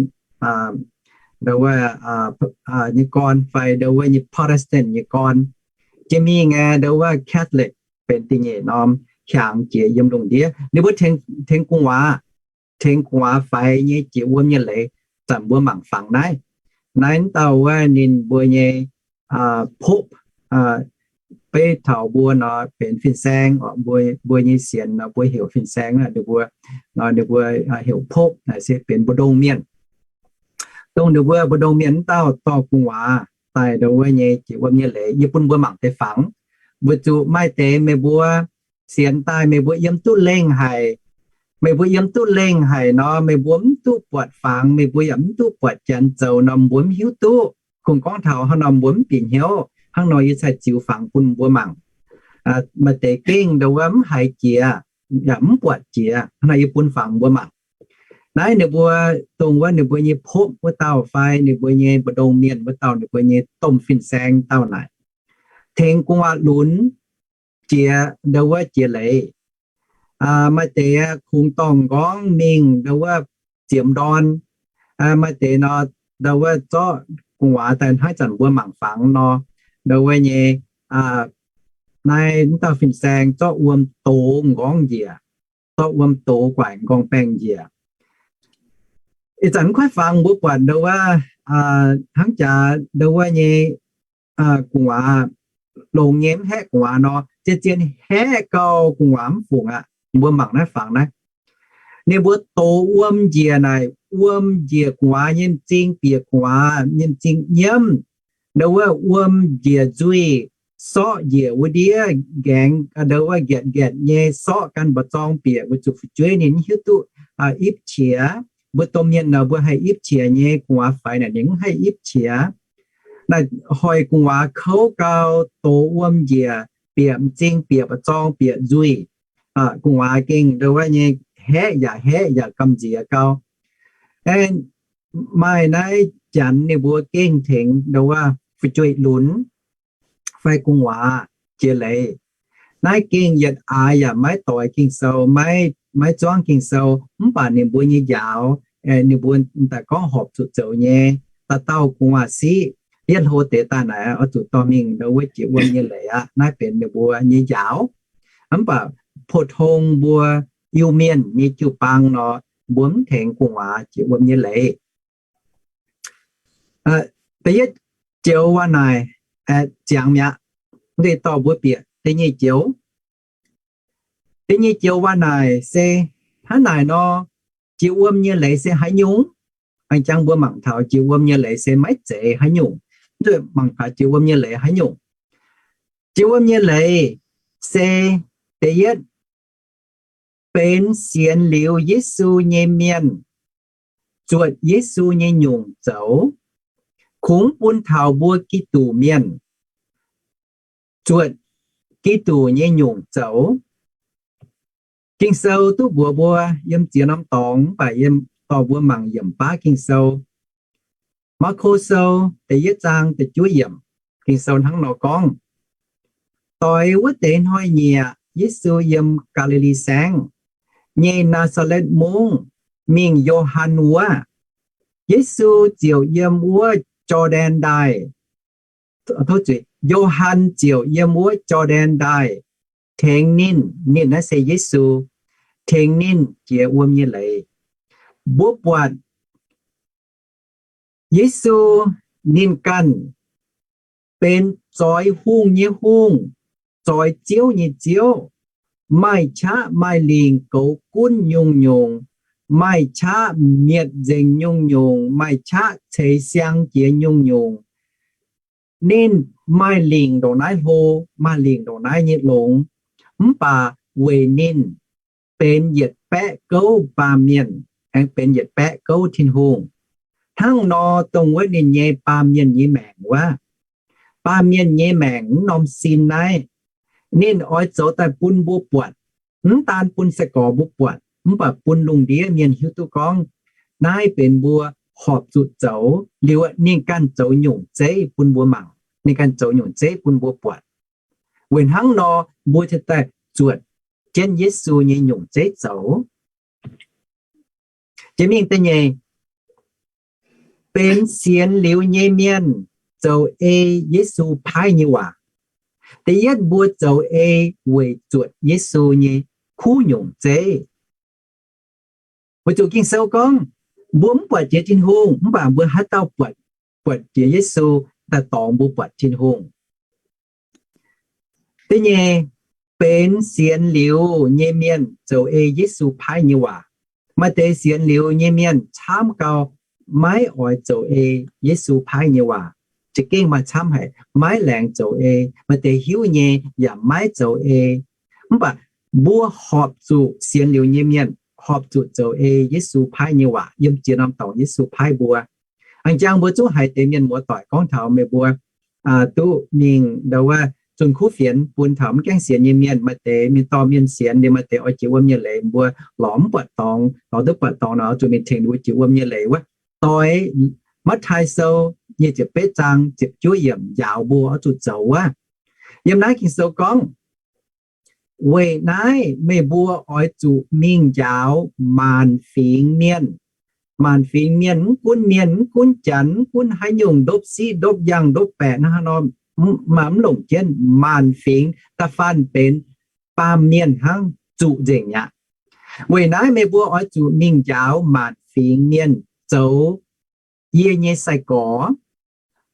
ndau wuov, nyei gorn fai ndau wuov nyei Protestant nyei gorn. Jiex mingh aeqv, ndau wuov Catholic benx da'nyeic norm hiaangx jiex yiem lungh ndiev. Ninh mbuo tengx gu'nguaaz, tengx gu'nguaaz faix nyei jiex wuom nyei leiz, zanc mbuo mangc fangx naaiv. Naaiv dauh wuov ninh mbuo nyei Pope, beiv taux mbuo nor benx fin-saeng, mbuo nyei sienx nor mbuo heuc fin-saeng, ninh mbuo, ninh mbuo heuc Pope, naaic se benx mbu'ndongx mienh. Dongh ninh mbuo mbu'ndongx mienh wuov dauh dorh gu'nguaaz daaih ndau wuov nyei jiex wuom nyei leiz, yie bun mbuo mangc deix fangx. Weic zuqc maaih deix meih mbuo sienx daaih meih mbuo yiem duqv lengh haic. Meih mbuo yiem duqv lengh haic nor, meih mbuo mv duqv buatc fangx, meih mbuo yaac mv duqv buatc Janx zoux nor, mbuo mv hiuv duqv. Kungx gorngv taux hnangv nor mbuo mv bieqc hnyouv. Hnangv nor yie cingx ziux fangx bun mbuo mangc. Maaih deix gengh ndau wuov mv haiz jiex, yaac mv buatc jiex. Hnangv nor yie bun fangx mbuo mangc. Naaiv ninh mbuo, dongh wuov ninh mbuo nyei Pope wuov dauh fai ninh mbuo nyei mbu'ndongx mienh wuov dauh, ninh mbuo nyei domh fin-saeng dauh naaic, tengx gu'nguaaz lunx jiex ndau wuov jiex leiz. Maaih deix kungx dorngh nqorngv mingh ndau wuov ziemx ndorn. Maaih deix nor, ndau wuov zorqv gu'nguaaz daaih hnangv zanc mbuo mangc fangx nor, ndau wuov nyei, naaiv wuov dauh fin-saeng zorqv wuom dox nqorngv njiec, zorqv wuom dox guaaic nqorngv-baengh njiec. Ih zanc mv kuaaiv fangx mbuo buatc ndau wuov, hnangv jaax ndau wuov nyei gu'nguaaz, longx nyei mv haeqv gu'nguaaz nor, zien-zien haeqv gau gu'nguaaz mv fungc aqv. Mbuo mangc naaiv fangx naaiv, ninh mbuo dox wuom njiec naaic, wuom njiec gu'nguaaz nyei m'zing bieqc gu'nguaaz nyei m'zing nyiemv. Ndau wuov wuom njiec nzuih, sorqv njiec wuov ndiev nqaengx, ndau wuov nqaetc nqaetc nyei sorqv gan mba'zorng bieqc weic zuqc fu'jueiv ninh mv hiuv duqv ipv qiex. Mbuo domh mienh nor mbuo haih ipv qiex nyei, gu'nguaaz faix naaic ninh mv haih ipv qiex. Naaic hoic gu'nguaaz kouv gau, dox wuom njiec, bieqc m'zing, bieqc mba'zorng, bieqc nzuih. Gu'nguaaz gengh ndau wuov nyei haeqv yaac haeqv yaac gamh nziex gau. Maaih naaiv Janx ninh mbuo gengh tengx ndau wuov fu'jueiv lunx fai gu'nguaaz jiex leiz. Naaiv gengh yietc aax yaac maiv doix Ging-Sou, maiv zuangv Ging-Sou, mv baac ninh mbuo nyei njaaux, ninh mbuo daaih gorngv horpc zuqc zoux nyei. Dauh dauh gu'nguaaz siqv, yietv hlo deix daaih naaic oix zuqc dorh mingh ndau wuov jiex wuom nyei leiz aqv. Naaiv benx ninh mbuo nyei njaaux. Mv baac pou-tong mbuo Iu-Mienh nyei jiu-baang nor, mbuo mv tengx gu'nguaaz jiex wuom nyei leiz. Da'yietv joux waac naaic ziangx mi'aqv. Mv deix dorh mbuo bieqc da'nyeic joux. Da'nyeic joux waac naaic se hnangv naaic nor, jiex wuom nyei leiz se haaix nyungc? Aengx jangx mbuo mangc taux jiex wuom nyei leiz se maiv zeiz haaix nyungc. Mv deix mangc taux jiex wuom nyei leiz haaix nyungc. Jiex wuom nyei leiz se da'yietv, benx sienx liuz Yesu nyei mienh zuotc Yesu nyei nyungc zoux, kungx bun taux mbuo Giduc mienh zuotc Giduc nyei nyungc zoux. Ging-Sou duqv mbuox mbuo yiem ziex norm dorngx, mv baac yiem dorh mbuo mangc yiemc baav Ging-Sou. Maako Sou da'yietv zaang da'juov yiemc, Ging-Sou hnangv nor gorngv, Doix wuov deix hnoi-nyieqc, Yesu yiem Gaa^li^li Saengv nyei Naa^saa^letv Mungv mingh Yo^han wuov. Yesu ziouc yiem wuov Jor^ndaen Ndaaih, Yo^han ziouc yiem wuov Jor^ndaen Ndaaih tengx ninh, ninh naaiv se Yesu, tengx ninh jiex wuom nyei leiz. Mbuo buatc Yesu ninh ganh benx zoix hungh nyei Hungh, zoix ziouv nyei Ziouv, maaih qaqv maaih lingc goux gunv nyungc-nyungc, maaih qaqv mietc nzengc nyungc-nyungc, maaih qaqv ceix siang jiex nyungc-nyungc. Ninh maaih lingc ndongc naaiv hlo, maaih lingc ndongc naaiv nyei longx, mv baac weic ninh benx yietc baeqv gouv baamh mienh, aengx benx yietc baeqv gouv Tin-Hungh. Hnangv nor, dongh wuov ninh nyei baamh mienh nyei maengc wuov, baamh mienh nyei maengc wuov norm sin naaiv, ninh oix zoux daaih bun mbuo buatc, mv daan bun sai-gorx mbuo buatc, mv baac bun lungh ndiev mienh hiuv duqv gorngv naaiv benx mbuo horpc zuqc zoux liuz, ninh ganh zoux nyungc zeiv bun mbuo mangc, ninh ganh zoux nyungc zeiv bun mbuo buatc. Weic hnangv nor, mbuo ziouc daaih zuotc jienv Yesu nyei nyungc zeiv zoux. Jiex mingh da'nyeic, benx sienx liuz nyei mienh zoux ei Yesu paaiv nyei waac. Da'yietv, mbuo zoux ei weic zuotc Yesu nyei kuv nyungc zeiv. Weic zuqc Ging-Sou gorngv, mbuo mv buatc jiex Tin-Hungh, mv baac mbuo haaix dauh buatc, buatc jiex Yesu daaih dorngx mbuo buatc Tin-Hungh. Da'nyeic, benx sienx liuz nyei mienh zoux ei Yesu paaiv nyei waac. Maaih deix sienx liuz nyei mienh camv gau maiv oix zoux ei Yesu paaiv nyei waac. Za'gengh maaih camv haic, maiv laengz zoux ei. Maaih deix hiuv nyei yaac maiv zoux ei. Mv baac mbuo horpc zuqc sienx liuz nyei mienh horpc zuqc zoux ei Yesu paaiv nyei waac yiem ziex norm dorngx Yesu paaiv mbuo. A'jang mbuo zungv haiz deix mienh muoz-doic gorngv taux meih mbuo duqv mingh ndau wuov zunh kuv fienx bun taux mv gaengh sienx nyei mienh. Maaih deix mingh dorh mienh sienx liuz, maaih deix oix jiex wuom nyei leiz, mbuo lorz mv buatc dorngx, lorz duqv buatc dorngx nor, zuqc mingh tengx mbuo jiex wuom nyei leiz wuov. Doix Matv^taai Sou nyic ziepc betv zaang ziepc juov yiemc njaaux mbuo oix zuqc zoux wuov. Yiem naaiv Ging-Sou gorngv, weic naaiv meih mbuo oix zuqc mingh njaaux maanc fingx mienh. Maanc fingx mienh, mv gunv mienh, mv gunv janx, mv gunv haaix nyungc, ndopv siqv, ndopv yangh, ndopv baeqc, hnangv haaix nor, maaih mv longc jienv, maanc fingx da'faanh benx baamh mienh hnangv, zuqc nzengc mi'aqv. Weic naaiv meih mbuo oix zuqc mingh njaaux maanc fingx mienh zoux yie nyei sai-gorx.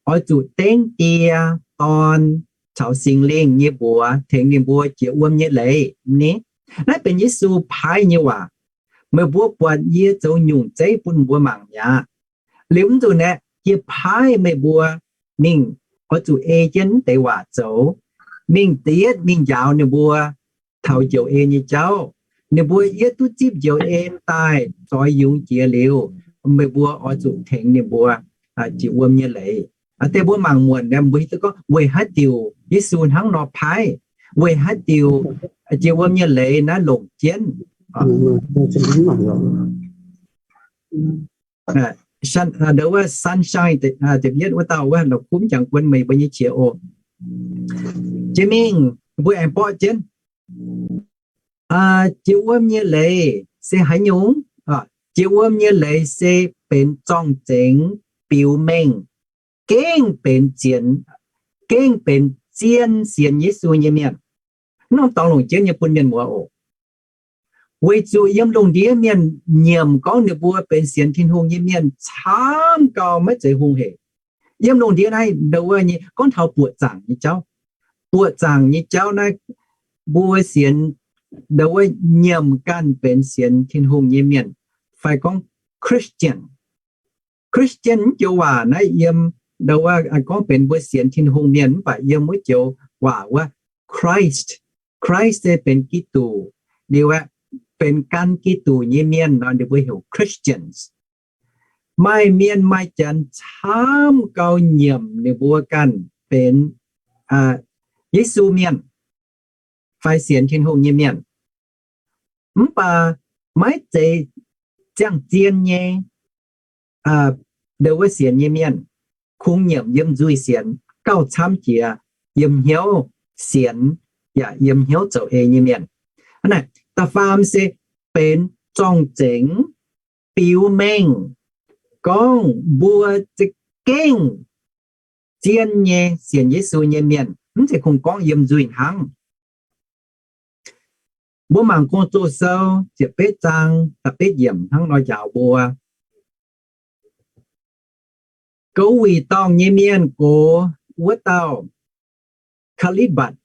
Oix zuqc dengv Die, Dorn, caux Singx Lingh nyei mbuox tengx ninh mbuo jiex wuom nyei leiz ni. Naaiv benx Yesu paaiv nyei waac. Meih mbuo buatc yie zoux nyungc zeiv bun mbuo mangc mi'aqv. Liuz mv zuqc naeqv, yie paaiv meih mbuo mingh oix zuqc ei jienv mv deix waac zoux. Mingh da'yietv mingh njaaux ninh mbuo taux njoux en nyei jauv. Ninh mbuo yietv duqv zipv njoux en daaih zoix yungz jiex liuz, meih mbuo oix zuqc tengx ninh mbuo jiex wuom nyei leiz. Deix mbuo mangc muonc mbuo hiuv duqv gorngv weic haaix diuc Yesu hnangv nor paaiv, weic haaix diuc jiex wuom nyei leiz naaiv longc jienv. Ndau wuov Sunshine ziepc yietv wuov dauh wuov, la'kuqv jangx buonv meih mbuo nyei qiex oc. Jiex mingh mbuo aengx borqv jienv jiex wuom nyei leiz se haaix nyungc? Jiex wuom nyei leiz se benx zorng-zengx, biux mengh, gengh benx zienx, gengh benx zien sienx Yesu nyei mienh. Mv norm dorngx longc jienv nyei bun mienh muoz oc. Weic zuqc yiem lungh ndiev mienh nyiemc gorngv ninh mbuo benx sienx Tin-Hungh nyei mienh camv gau maiv zeiz hungh hec. Yiem lungh ndiev naaiv ndau wuov nyei gorngv taux buoqc zaangc nyei jauv. Buoqc zaangc nyei jauv naaiv mbuo sienx ndau wuov nyiemc ganh benx sienx Tin-Hungh nyei mienh fai gorngv Christian. Christian mv joux waac naaiv yiem ndau wuov gorngv benx mbuo sienx Tin-Hungh mienh, mv baac yiem wuov joux waac wuov Christ, Christ se benx Giduc. Liuz aeqv, benx gan Giduc nyei mienh nor ninh mbuo heuc Christians. Maaih mienh maaih janx camv gauh nyiemc ninh mbuo ganh benx Yesu mienh fai sienx Tin-Hungh nyei mienh. Mv baac maiv zeiz ziangh zien nyei, ndo wuov sienx nyei mienh kungx nyiemc yiem nzuih sienx gauh camv jiex yiem hnyouv sienx yaac yiem hnyouv zoux ei nyei mienh. Hnangv naaic, da'faam se benx zorng-zengx biux mengh gorngv mbuo za'gengh zien nyei sienx Yesu nyei mienh, mv zeiz kungx gorngv yiem nzuih hnangv. Mbuo mangc Gong-Zoh sou ziepc betv zaang da'betv yiemc hnangv nor njaaux mbuo, Gouv wuic dorngh nyei mienh gox wuov dauh Kaalitv mbatc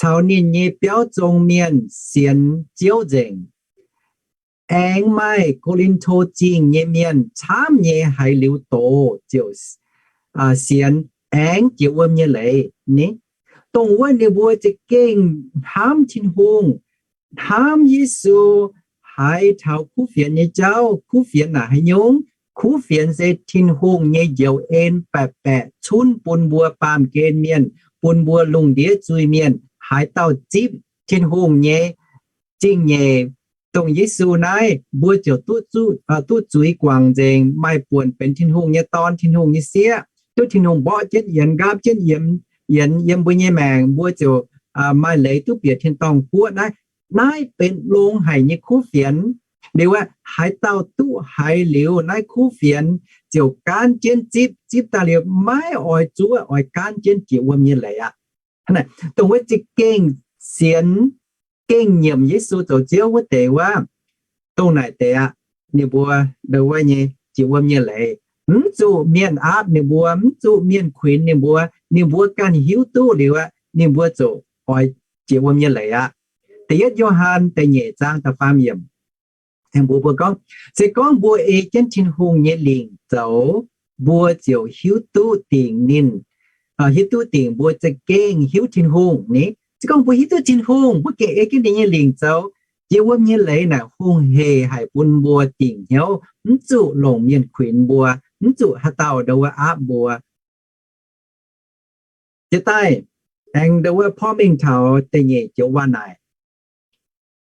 caux ninh nyei biauv zong mienh sienx Ziouv nzengc. Aengx maaih Ko^lin^to Zingh nyei mienh camv nyei haiz liuz doz ziouc sienx aengx jiex wuom nyei leiz ni. Dongh wuov ninh mbuo za'gengh hnamv Tin-Hungh, hnamv Yesu, haiz taux kuv fienx nyei jauv. Kuv fienx naaic haaix nyungc? Kuv fienx se Tin-Hungh nyei njoux en baeqc baeqc cunv bun mbuo baamh gen mienh, bun mbuo lungh ndiev zuiz-mienh haaix dauh zipv Tin-Hungh nyei zingh nyeic, dongh Yesu naaiv, mbuo ziouc duqv zuiz guangc nzengc, maaih buonc benx Tin-Hungh nyei dorn, Tin-Hungh nyei sieqv, duqv Tin-Hungh mborqv jienv yienx, nqaapv jienv yienx yiem mbuo nyei maengc, mbuo ziouc maaih leiz duqv bieqc tin-dorngh guoqv naaiv. Naaiv benx longx haic nyei kuv fienx. Liuz aeqv, haaix dauh duqv haiz liuz naaiv kuv fienx ziouc gaanv jienv zipv, zipv daaih liuz maiv oix zuov, oix gaanv jienv jiex wuom nyei leiz aqv. Dongh wuov za'gengh sienx, gengh nyiemc Yesu zoux Ziouv wuov deix wuov, dongh naaic deix aqv, ninh mbuo ndo wuov nyei jiex wuom nyei leiz. Mv zuqc mienh aapv ninh mbuo, mv zuqc mienh kuinx ninh mbuo, ninh mbuo ganh hiuv duqv liuz aqv, ninh mbuo ziouc oix jiex wuom nyei leiz aqv. Da'yietv Yo^han da'nyeic zaang da'faam yiemc, mbuox mbuo gorngv, se gorngv mbuo ei jienv Tin-Hungh nyei lingc zoux, mbuo ziouc hiuv duqv dingc ninh, hiuv duqv dingc mbuo za'gengh hiuv Tin-Hungh ni. Se gorngv mbuo hiuv duqv Tin-Hungh, mbuo gengh ei jienv ninh nyei lingc zoux, jiex wuom nyei leiz naaic hungh heic haic bun mbuo dingc hnyouv, mv zuqc longc mienh kuinx mbuo, mv zuqc haaix dauh ndo wuov aapv mbuo. Jiex daaih aengx ndo wuov porv mengh taux da'nyeic joux waac naaic,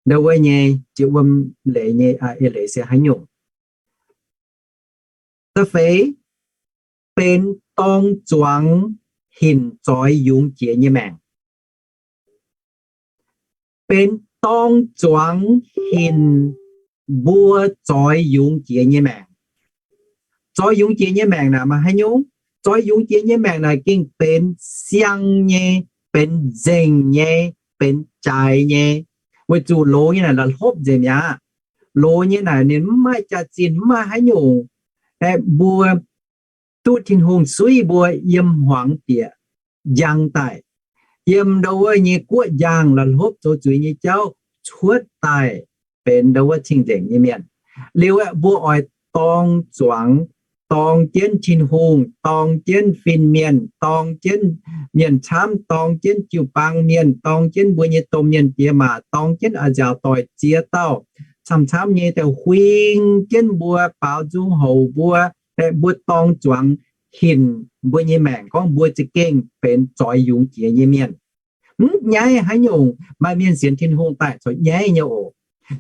ndo wuov nyei jiex wuom leiz nyei eix leiz se haaix nyungc? Da'feix benx dorng zuangx hinc zoix yungz jiex nyei maengc. Benx dorng zuangx hinc mbuo zoix yungz jiex nyei maengc. Zoix yungz jiex nyei maengc naaic maaih haaix nyungc? Zoix yungz jiex nyei maengc naaic gengh benx siang nyei, benx nzengc nyei, benx jaaix nyei. Weic zuqc loz nyei naaic la'hlopv nzengc mi'aqv. Loz nyei naaic ninh mv maaih jaax-zinh, mv maaih haaix nyungc. Aeqv, mbuo duqv Tin-Hungh suiv mbuo yiem hmuangx bieqc njang daaih, yiem ndo wuov nyei guoqv njang la'hlopv zoux zuiz nyei jauv cuotv daaih benx ndo wuov cing-nzengc nyei mienh. Liuz aeqv, mbuo oix dorng zuangx, dorng jienv Tin-Hungh, dorng jienv fin-mienh, dorng jienv mienh camv, dorng jienv jiu-baang mienh, dorng jienv mbuo nyei domh mienh diex maac, dorng jienv a'nziaauc doic ziex dauh, camv-camv nyei daaih huing jienv mbuo, baaux nzung houc mbuo, mbuo dorng zuangx hinc mbuo nyei maengc gorngv mbuo za'gengh benx zoix yungz jiex nyei mienh. Mv nyaiv haaix nyungc, maaih mienh sienx Tin-Hungh daaih corc nyaiv nyei oc.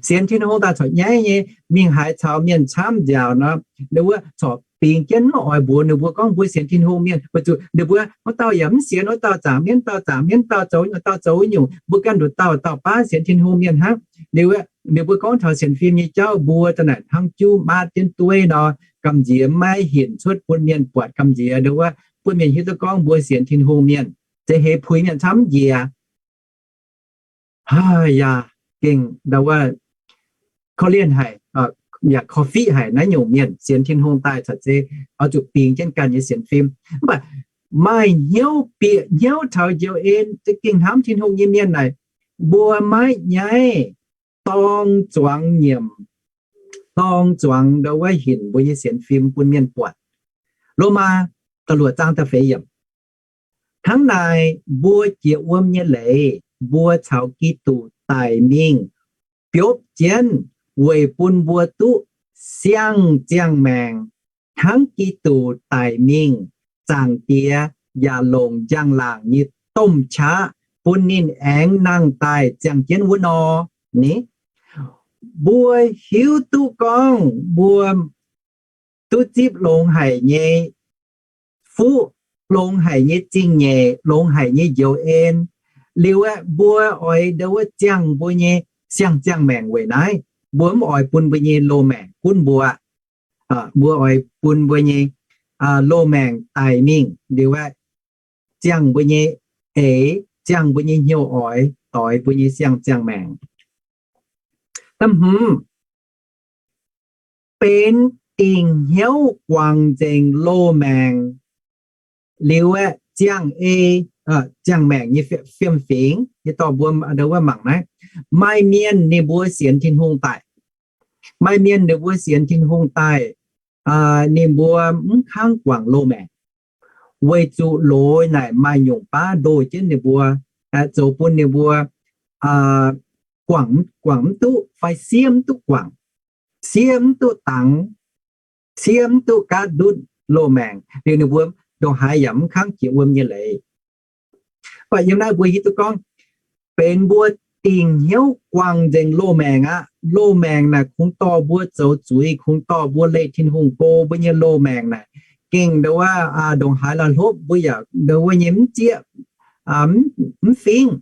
Sienx Tin-Hungh daaih corc nyaiv nyei, mingh haaix caux mienh camv nziaauc nor, ninh wuov corc bingx jienv mv oix mbuox ninh mbuo gorngv mbuo sienx Tin-Hungh mienh, weic zuqc ninh mbuo wuov dauh yaac mv sienx, wuov dauh zaangc mienv, dauh zaangc mienv, dauh zoux nyungc, dauh zoux wuov nyungc, mbuo ganh nduqc dauh dauh baav sienx Tin-Hungh mienh hnangv. Liuz ninh mbuo gorngv taux sienx fim nyei jauv, mbuo daaih naaic hnangv juv maatv jienv dueiv nor, gamh nziex maiv hinc cuotv bun mienh buatc, gamh nziex ninh wuov bun mienh hiuv duqv gorngv mbuo sienx Tin-Hungh mienh, za'gengh puix mienh camv njiec. Haiz yaac gengh ndau wuov korv-lienh haic, yaac korv-fiqv haic naaiv nyungc mienh sienx Tin-Hungh daaih corc zeiz oix zuqc bingx jienv ganh nyei sienx fim. Mv baac maaih hnyouv bieqc hnyouv taux njoux en za'gengh hnamv Tin-Hungh nyei mienh naaic, mbuo maiv nyaiv dorng zuangx nyiemc, dorng zuangx ndau wuov hinc mbuo nyei sienx fim bun mienh buatc. Lomaa da'luoqc zaang da'feix yiemc. Hnangv naaic mbuo jiex wuom nyei leiz, mbuo caux Giduc daic mingh biopv jienv weic bun mbuo duqv siang-ziangh maengc. hnangv Giduc daic mingh, Zaangc Diex yaac longc njang-laangc nyei domh qaqv bun ninh aengx nangh daaih ziangh jienv wuov nor. Ni, mbuo hiuv duqv gorngv mbuo duqv zipv longx haic nyei fuqv, longx haic nyei zingh nyeic, longx haic nyei njoux en. Liuz aeqv, mbuo oix ndau wuov ziangh mbuo nyei siang-ziangh maengc weic naaiv. Mbuo mv oix bun mbuo nyei loz-maengc gunv mbuo. Mbuo oix bun mbuo nyei loz-maengc daic mingh liuz aeqv, ziangh mbuo nyei eix, ziangh mbuo nyei hnyouv oix doix mbuo nyei siang-ziangh maengc. Da'hmz, benx dingc hnyouv guangc nzengc loz-maengc liuz aeqv, ziangh ei, ziangh maengc nyei fiem-fingx. Yie dorh mbuo ndau wuov mangc naaiv. Maaih mienh ninh mbuo sienx Tin-Hungh daaih. Maaih mienh ninh mbuo sienx Tin-Hungh daaih, ninh mbuo mv kangv guangc loz-maengc, weic zuqc loz naaic maaih nyungc baav ndoh jienv ninh mbuo, zoux bun ninh mbuo guangc, guangc mv duqv fai siev mv duqv guangc, siev mv duqv dangx, siev mv duqv gaatv ndutv loz-maengc. Liuz ninh mbuo ndongc haaix yaac mv kangv jiex wuom nyei leiz. Mv baac yiem naaiv mbuo hiuv duqv gorngv, benx mbuo dingc hnyouv guangc nzengc loz-maengc aqv. Loz-maengc naaic kungx dorh mbuo zoux zuiz, kungx dorh mbuo leih Tin-Hungh go mbuo nyei loz-maengc naaic. Gengh ndau wuov ndongc haaix la'hlopv mbuo yaac ndau wuov nyei mv zieqv, mv fingv.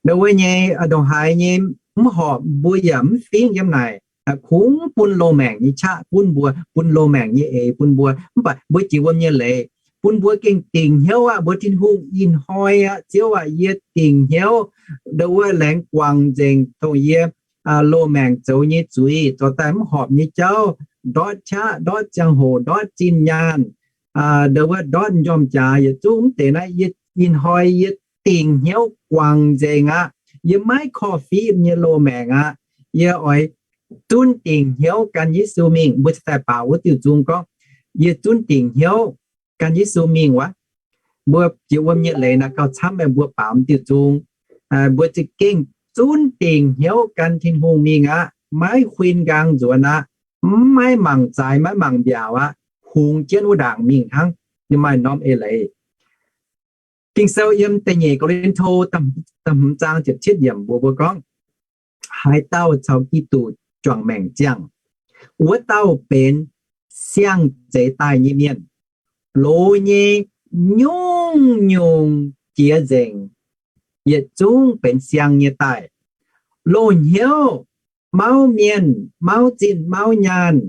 Ndau wuov nyei ndongc haaix nyei mv horpc mbuo yaac mv fingv yiem naaic. Kungx bun loz-maengc nyei qaqv gunv mbuo, bun loz-maengc nyei eix bun mbuo. Mv baac mbuo jiex wuom nyei leiz, bun mbuo gengh dingc hnyouv aqv. Mbuo Tin-Hungh ih hnoi aqv, Ziouv aac, yie dingc hnyouv ndau wuov laengz guangc nzengc dongh yie loz-maengc zoux nyei zuiz, zoux daaih mv horpc nyei jauv, ndortv qaqv, ndortv ziangh hoc, ndortv zinh nyaanh, ndau wuov ndortv m'njormh jaax, yietc zungv mv deix naaiv yie ih hnoi yie dingc hnyouv guangc nzengc aqv. Yie maiv korv-fiqv nyei loz-maengc aqv. Yie oix zunv dingc hnyouv gan Yesu mingh. Mbuo cingx daaih baaux wuov diuh nzung gorngv, yie zunv dingc hnyouv gan Yesu mingh wuov. Mbuo jiex wuom nyei leiz naaiv gauh camv, mbuo baaux diuh nzung. Mbuo za'gengh zunv dingc hnyouv gan Tin-Hungh mingh aqv, maiv huin nqaang nzuonx aqv, maiv mangc zaaix, maiv mangc mbiaauc aqv, hungx jienv wuov ndaangc mingh hnangv, ninh maaih norm eix leiz. Ging-Sou yiem da'nyeic Ko^lin^to da'hmz zaang ziepc cietv yiemc mbuox mbuo gorngv, haaix dauh caux Giduc juangc maengc ziangh, wuov dauh benx siang-zeix daaih nyei mienh. Loz nyei nyungc-nyungc jiex nzengc, yietc zungv benx siang nyei daaih. Loz-hnyouv, mauv mienh, mauv zinh, mauv nyaanh,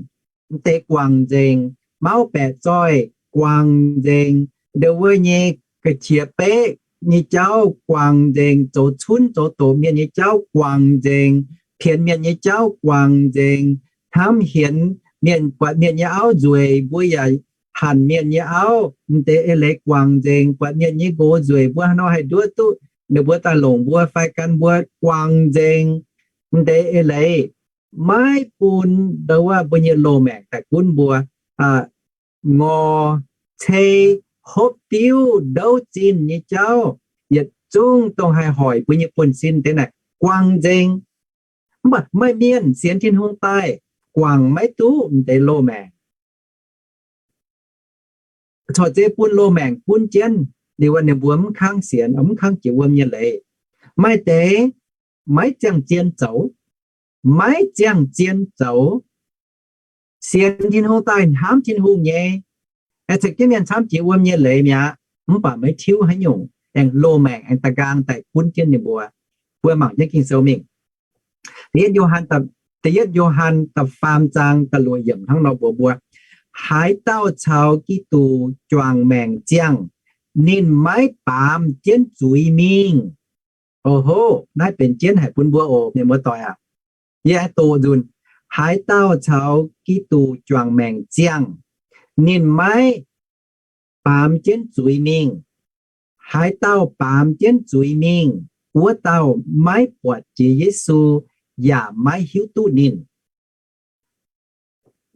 m'deix guangc nzengc, mauv baeqc zoih guangc nzengc, ndau wuov nyei ga'qiex beqv nyei jauv guangc nzengc, zoux cunv zoux doqc mienh nyei jauv guangc nzengc, pienx mienh nyei jauv guangc nzengc, hnamv hienx mienh, buatc mienh nyei auv nzueic, mbuo yaac hanc mienh nyei auv, m'deix eix leiz guangc nzengc, buatc mienh nyei nqox nzueic, mbuo haaix nor haih nduov duqv ninh mbuo daaih longc mbuo fai gan mbuo guangc nzengc, m'deix eix leiz maiv bun ndau wuov mbuo nyei loz-maengc daaih gunv mbuo. Ngorc, cei, hopv diuv, ndouv zinh nyei jauv, yietc zungv dongh haih hoic mbuo nyei buonv-sin deix naaic guangc nzengc. Mv baac maaih mienh sienx Tin-Hungh daaih guangc maiv duqv m'deix loz-maengc. Corc zeiz bun loz-maengc gunv jienv, liuz ninh mbuo mv kangv sienx, mv kangv jiex wuom nyei leiz. Maaih deix maiv ziangh zien zoux, maiv ziangh zien zoux, sienx Tin-Hungh daaih hnamv Tin-Hungh nyei, aengx caux jienv mienh camv jiex wuom nyei leiz mi'aqv, mv baac maiv tiuv haaix nyungc, aengx loz-maengc aengx da'nqaang daaih gunv jienv ninh mbuo. Mbuo mangc jienv Ging-Sou mingh. Da'yietv Yo^han, da'yietv Yo^han da'faam zaang da'luoqc yiemc hnangv nor mbuox mbuo, haaix dauh caux Giduc juangc maengc ziangh, ninh maiv baamz jienv zuiz mingh. Oho, naaiv benx jienv haic bun mbuo oc, mienh muoz-doic aac. Yie aengx doqc nzunc, haaix dauh caux Giduc juangc maengc ziangh, ninh maiv baamz jienv zuiz mingh. Haaix dauh baamz jienv zuiz mingh, wuov dauh maiv buatc jiex Yesu, yaac maiv hiuv duqv ninh.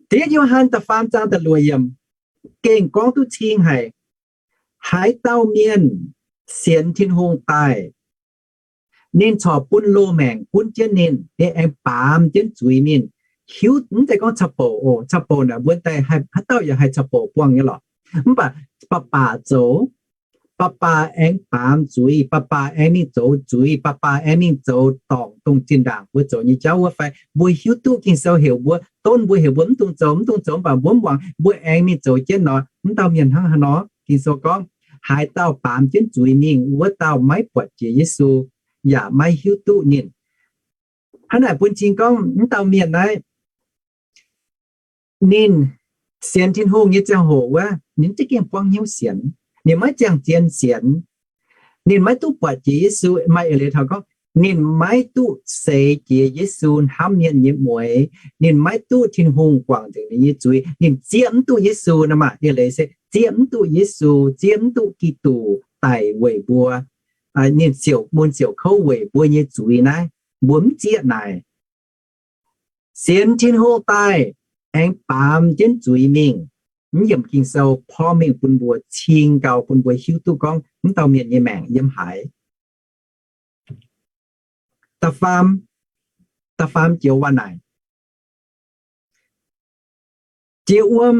Da'yietv Yo^han da'faam zaang da'luoqc yiemc gengh gorngv duqv cing haic. Haaix dauh mienh sienx Tin-Hungh daaih, ninh corc bun loz-maengc gunv jienv ninh, ninh aengx baamz jienv zuiz mingh. hiuv, mv zeiz gorngv caux bouc oc. Caux bouc naaic mbuo daaih haaix dauh yaac haih caux bouc buangh nyei lorqc. Mv baac baac baac zoux, baac baac aengx baamz zuiz, baac baac aengx mingh zoux zuiz, baac baac aengx mingh zoux dorngc dongh zinh ndaangc mbuo zoux nyei jauv wuov fai mbuo hiuv duqv Ging-Sou heuc mbuo, donv mbuo heuc mbuo mv dungx zoux, mv dungx zoux, mv baac mbuo mv muangx, mbuo aengx mingh zoux jienv nor, mv dauh mienh hnangv haaix nor? Ging-Sou gorngv, haaix dauh baamz jienv zuiz mingh, wuov dauh maiv buatc jiex Yesu, yaac maiv hiuv duqv ninh. Hnangv naaic bun cing gorngv mv dauh mienh naaiv, ninh sienx Tin-Hungh nyei ziangh hoc wuov, ninh za'gengh buangv hnyouv sienx. Ninh maiv ziangh zien sienx. Ninh maiv duqv buatc jiex Yesu. Maaih eix leiz taux gorngv ninh maiv duqv seix jiex Yesu hnamv mienh nyei mueix. Ninh maiv duqv Tin-Hungh guangc nzengc ninh nyei zuiz. Ninh zieqv mv duqv Yesu nor maah. Eix leiz se zieqv mv duqv Yesu, zieqv mv duqv Giduc daic weic mbuo. Ninh siouc mun siouc kouv weic mbuo nyei zuiz naaiv, mbuo mv zieqv naaic. Sienx Tin-Hungh daaih aengx baamz jienv zuiz mingh. Mv yiemc Ging-Sou porv mengh bun mbuo cing gau, bun mbuo hiuv duqv gorngv mv dauh mienh nyei maengc yiem haaix. Da'faam, da'faam joux waac naaic, jiex wuom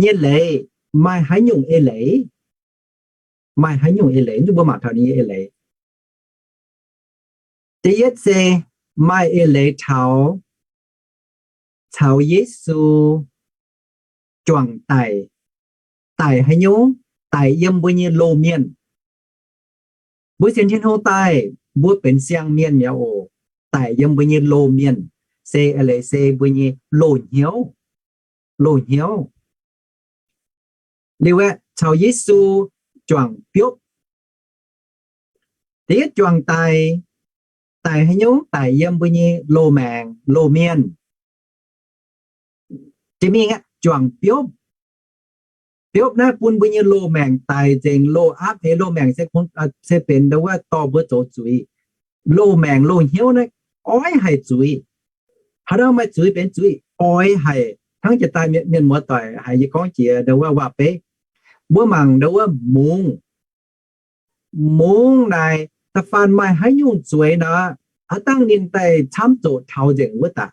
nyei leiz maaih haaix nyungc eix leiz? Maaih haaix nyungc eix leiz? Mbuo mangc taux ninh nyei eix leiz. Da'yietv se maaih eix leiz taux, caux Yesu juangc daic. Daic haaix nyungc? Daic yiem mbuo nyei loz-mienh. Mbuo sienx Tin-Hungh daaih, mbuo benx siang-mienh mi'aqv oc. Daic yiem mbuo nyei loz-mienh, se eix leiz se mbuo nyei loz-hnyouv. Loz-hnyouv. Liuz aeqv, caux Yesu juangc biopv. Da'yietv juangc daic, daic haaix nyungc? Daic yiem mbuo nyei loz-maengc, loz-mienh. Jiex mingh aeqv, juangc biopv. Biopv naaiv bun mbuo nyei loz-maengc daic nzengc, loz-aapv eix loz-maengc se, se benx ndo wuov dorh mbuo zoux zuiz. Loz-maengc loz-hnyouv naaiv oix haic zuiz. Haaix dauh maaih zuiz benx zuiz oix haic. Hnangv jiex daaih mienh muoz-doic haiz yie gorngv jiex ndo wuov waac-beiv, mbuo mangc ndo wuov mungz. Mungz naaic da'faanh maaih haaix nyungc zueiz nor, aav dangh ninh daaih camv zoqc taux nzengc wuov daaih.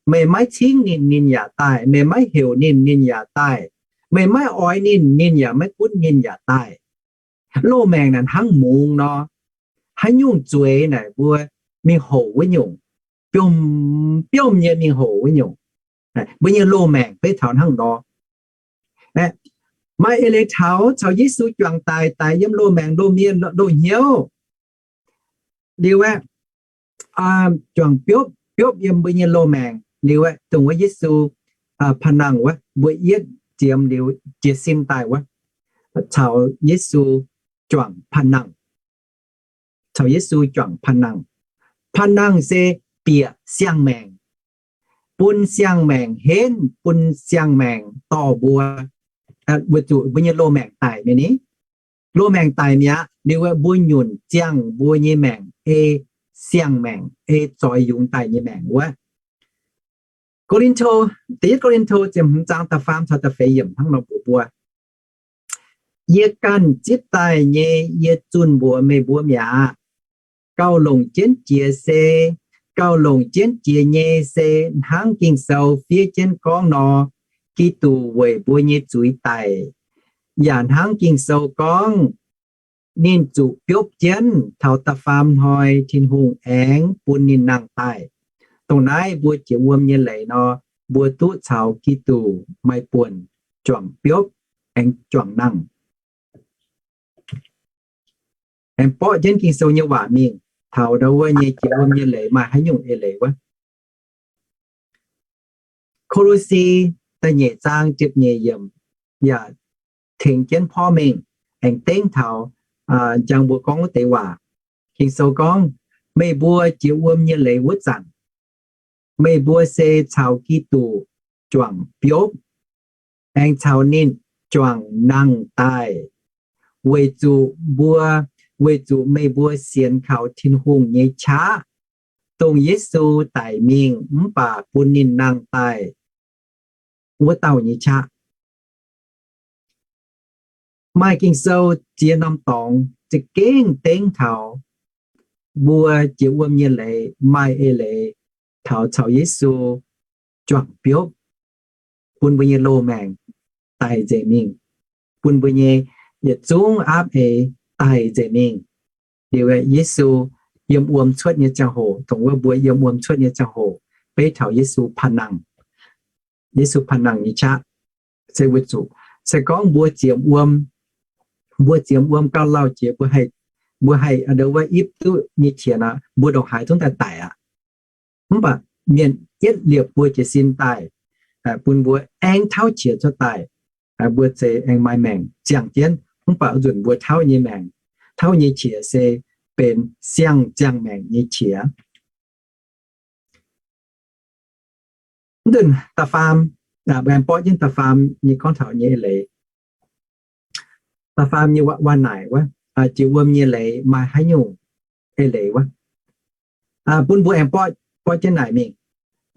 Meih maiv cingv ninh, ninh yaac daaih. Meih maiv heuc ninh, ninh yaac daaih. Meih maiv oix ninh, ninh yaac maiv gunv, ninh yaac daaih. Loz-maengc naaic hnangv mungz nor, haaix nyungc zueiz naaic mbuo mingh houc wuov nyungc, biomv biomv nyei mingh houc wuov nyungc. Mbuo nyei loz-maengc beiv taux hnangv nor. Maaih eix leiz taux, caux Yesu juangc daic, daic yiem loz-maengc, loz-mienh, loz-hnyouv. Liuz aeqv, juangc biopv, biopv yiem mbuo nyei loz-maengc. Liuz aeqv, dongh wuov Yesu panh nangh wuov, mbuo yietv ziemx liuz jiez sin daaih wuov, caux Yesu juangc panh nangh. Caux Yesu juangc panh nangh. Panh nangh se bieqc siang-maengc, bun siang-maengc henv, bun siang-maengc dorh mbuo, weic zuqc mbuo nyei loz-maengc daic mi'aqv ni. Loz-maengc daic mi'aqv, liuz mbuo nyunc ziangh mbuo nyei maengc ei siang-maengc, ei zoix yungz daaih nyei maengc wuov. Ko^lin^to, da'yietv Ko^lin^to ziepc hmz zaang da'faam caux da'feix yiemc hnangv nor mbuox mbuo, yie ganh zipv daaih nyei yie zunh mbuox meih mbuo mi'aqv. Gauh longc jienv jiex se, gauh longc jienv jiex nyei se hnangv Ging-Sou fiev jienv gorngv nor, Giduc weic mbuo nyei zuiz daic. Yaac hnangv Ging-Sou gorngv, ninh zuqc biopv jienv taux da'faam hnoi Tin-Hungh aengx bun ninh nangh daaih. Dongh naaiv mbuo jiex wuom nyei leiz nor, mbuo duqv caux Giduc maaih buonc juangc biopv aengx juangc nangh. Aengx borqv jienv Ging-Sou nyei waac mingh taux ndo wuov nyei jiex wuom nyei leiz maaih haaix nyungc eix leiz wuov. Ko^lo^si da'nyeic zaang ziepc nyeic yiemc yaac tengx jienv porv mengh aengx dengv taux njang mbuo gorngv wuov deix waac. Ging-Sou gorngv, meih mbuo jiex wuom nyei leiz wuov zanc, meih mbuo se caux Giduc juangc biopv, aengx caux ninh juangc nangh daaih, weic zuqc mbuo, weic zuqc meih mbuo sienx kaux Tin-Hungh nyei qaqv, dongh Yesu daic mingh mv baac bun ninh nangh daaih wuov dauh nyei qaqv. Maaih Ging-Sou ziex norm dorngx za'gengh dengv taux mbuo jiex wuom nyei leiz maaih eix leiz taux caux Yesu juangc biopv, bun mbuo nyei loz-maengc daic nzengc mingh, bun mbuo nyei yietc zungv aapv eix daic nzengc mingh. Liuz Yesu yiem wuom cuotv nyei ziangh hoc, dongh wuov mbuo yiem wuom cuotv nyei ziangh hoc, beiv taux Yesu panh nangh. Yesu panh nangh nyei qaqv se weic zuqc se gorngv mbuo ziemx wuom, mbuo ziemx wuom gauh lauh jiex, mbuo haih, mbuo haih ndo wuov ipv duqv nyei qiex aqv, mbuo ndongc haaix zungv daaih daic aqv. Mv baac mienh yietv liepc mbuo jiez sin daaih, bun mbuo aengx tauv qiex cuotv daaih, mbuo zeiz aengx maaih maengc ziangh jienv. Mv baac nzunc mbuo tauv nyei maengc, tauv nyei qiex se benx siang-ziangh maengc nyei qiex. Mv nzunc da'faam, mbuo aengx borqv jienv da'faam nyei gorngv taux nyei eix leiz. Da'faam nyei waac naaic wuov, jiex wuom nyei leiz maaih haaix nyungc eix leiz wuov, bun mbuo aengx borqv jienv naaic mingh.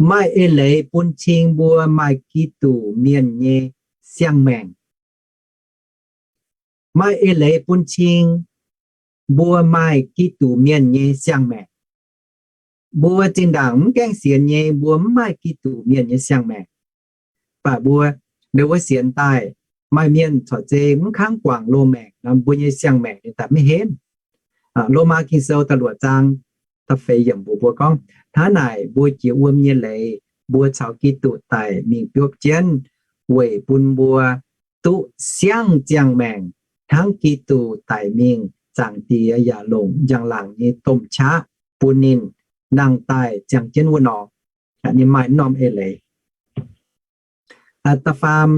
Maaih eix leiz bun cing mbuo maaih Giduc mienh nyei siang-maengc. Maaih eix leiz bun cing mbuo maaih Giduc mienh nyei siang-maengc. Mbuo zinh ndaangc mv gaengh sienx nyei, mbuo mv maaih Giduc mienh nyei siang-maengc. Mv baac mbuo ndo wuov sienx daaih, maaih mienh corc zei mv kangv guangc loz-maengc nor, mbuo nyei siang-maengc ninh daaih maiv henv. Lomaa Ging-Sou da'luoqc zaang da'feix yiemc mbuox mbuo gorngv, hnangv naaic mbuo jiex wuom nyei leiz, mbuo caux Giduc daic mingh biopv jienv, weic bun mbuo duqv siang-ziangh maengc hnangv Giduc daic mingh, Zaangc Diex yaac longc njang-laangc nyei domh qaqv bun ninh nangh daaih ziangh jienv wuov nor. Ninh maaih norm eix leiz. Da'faam,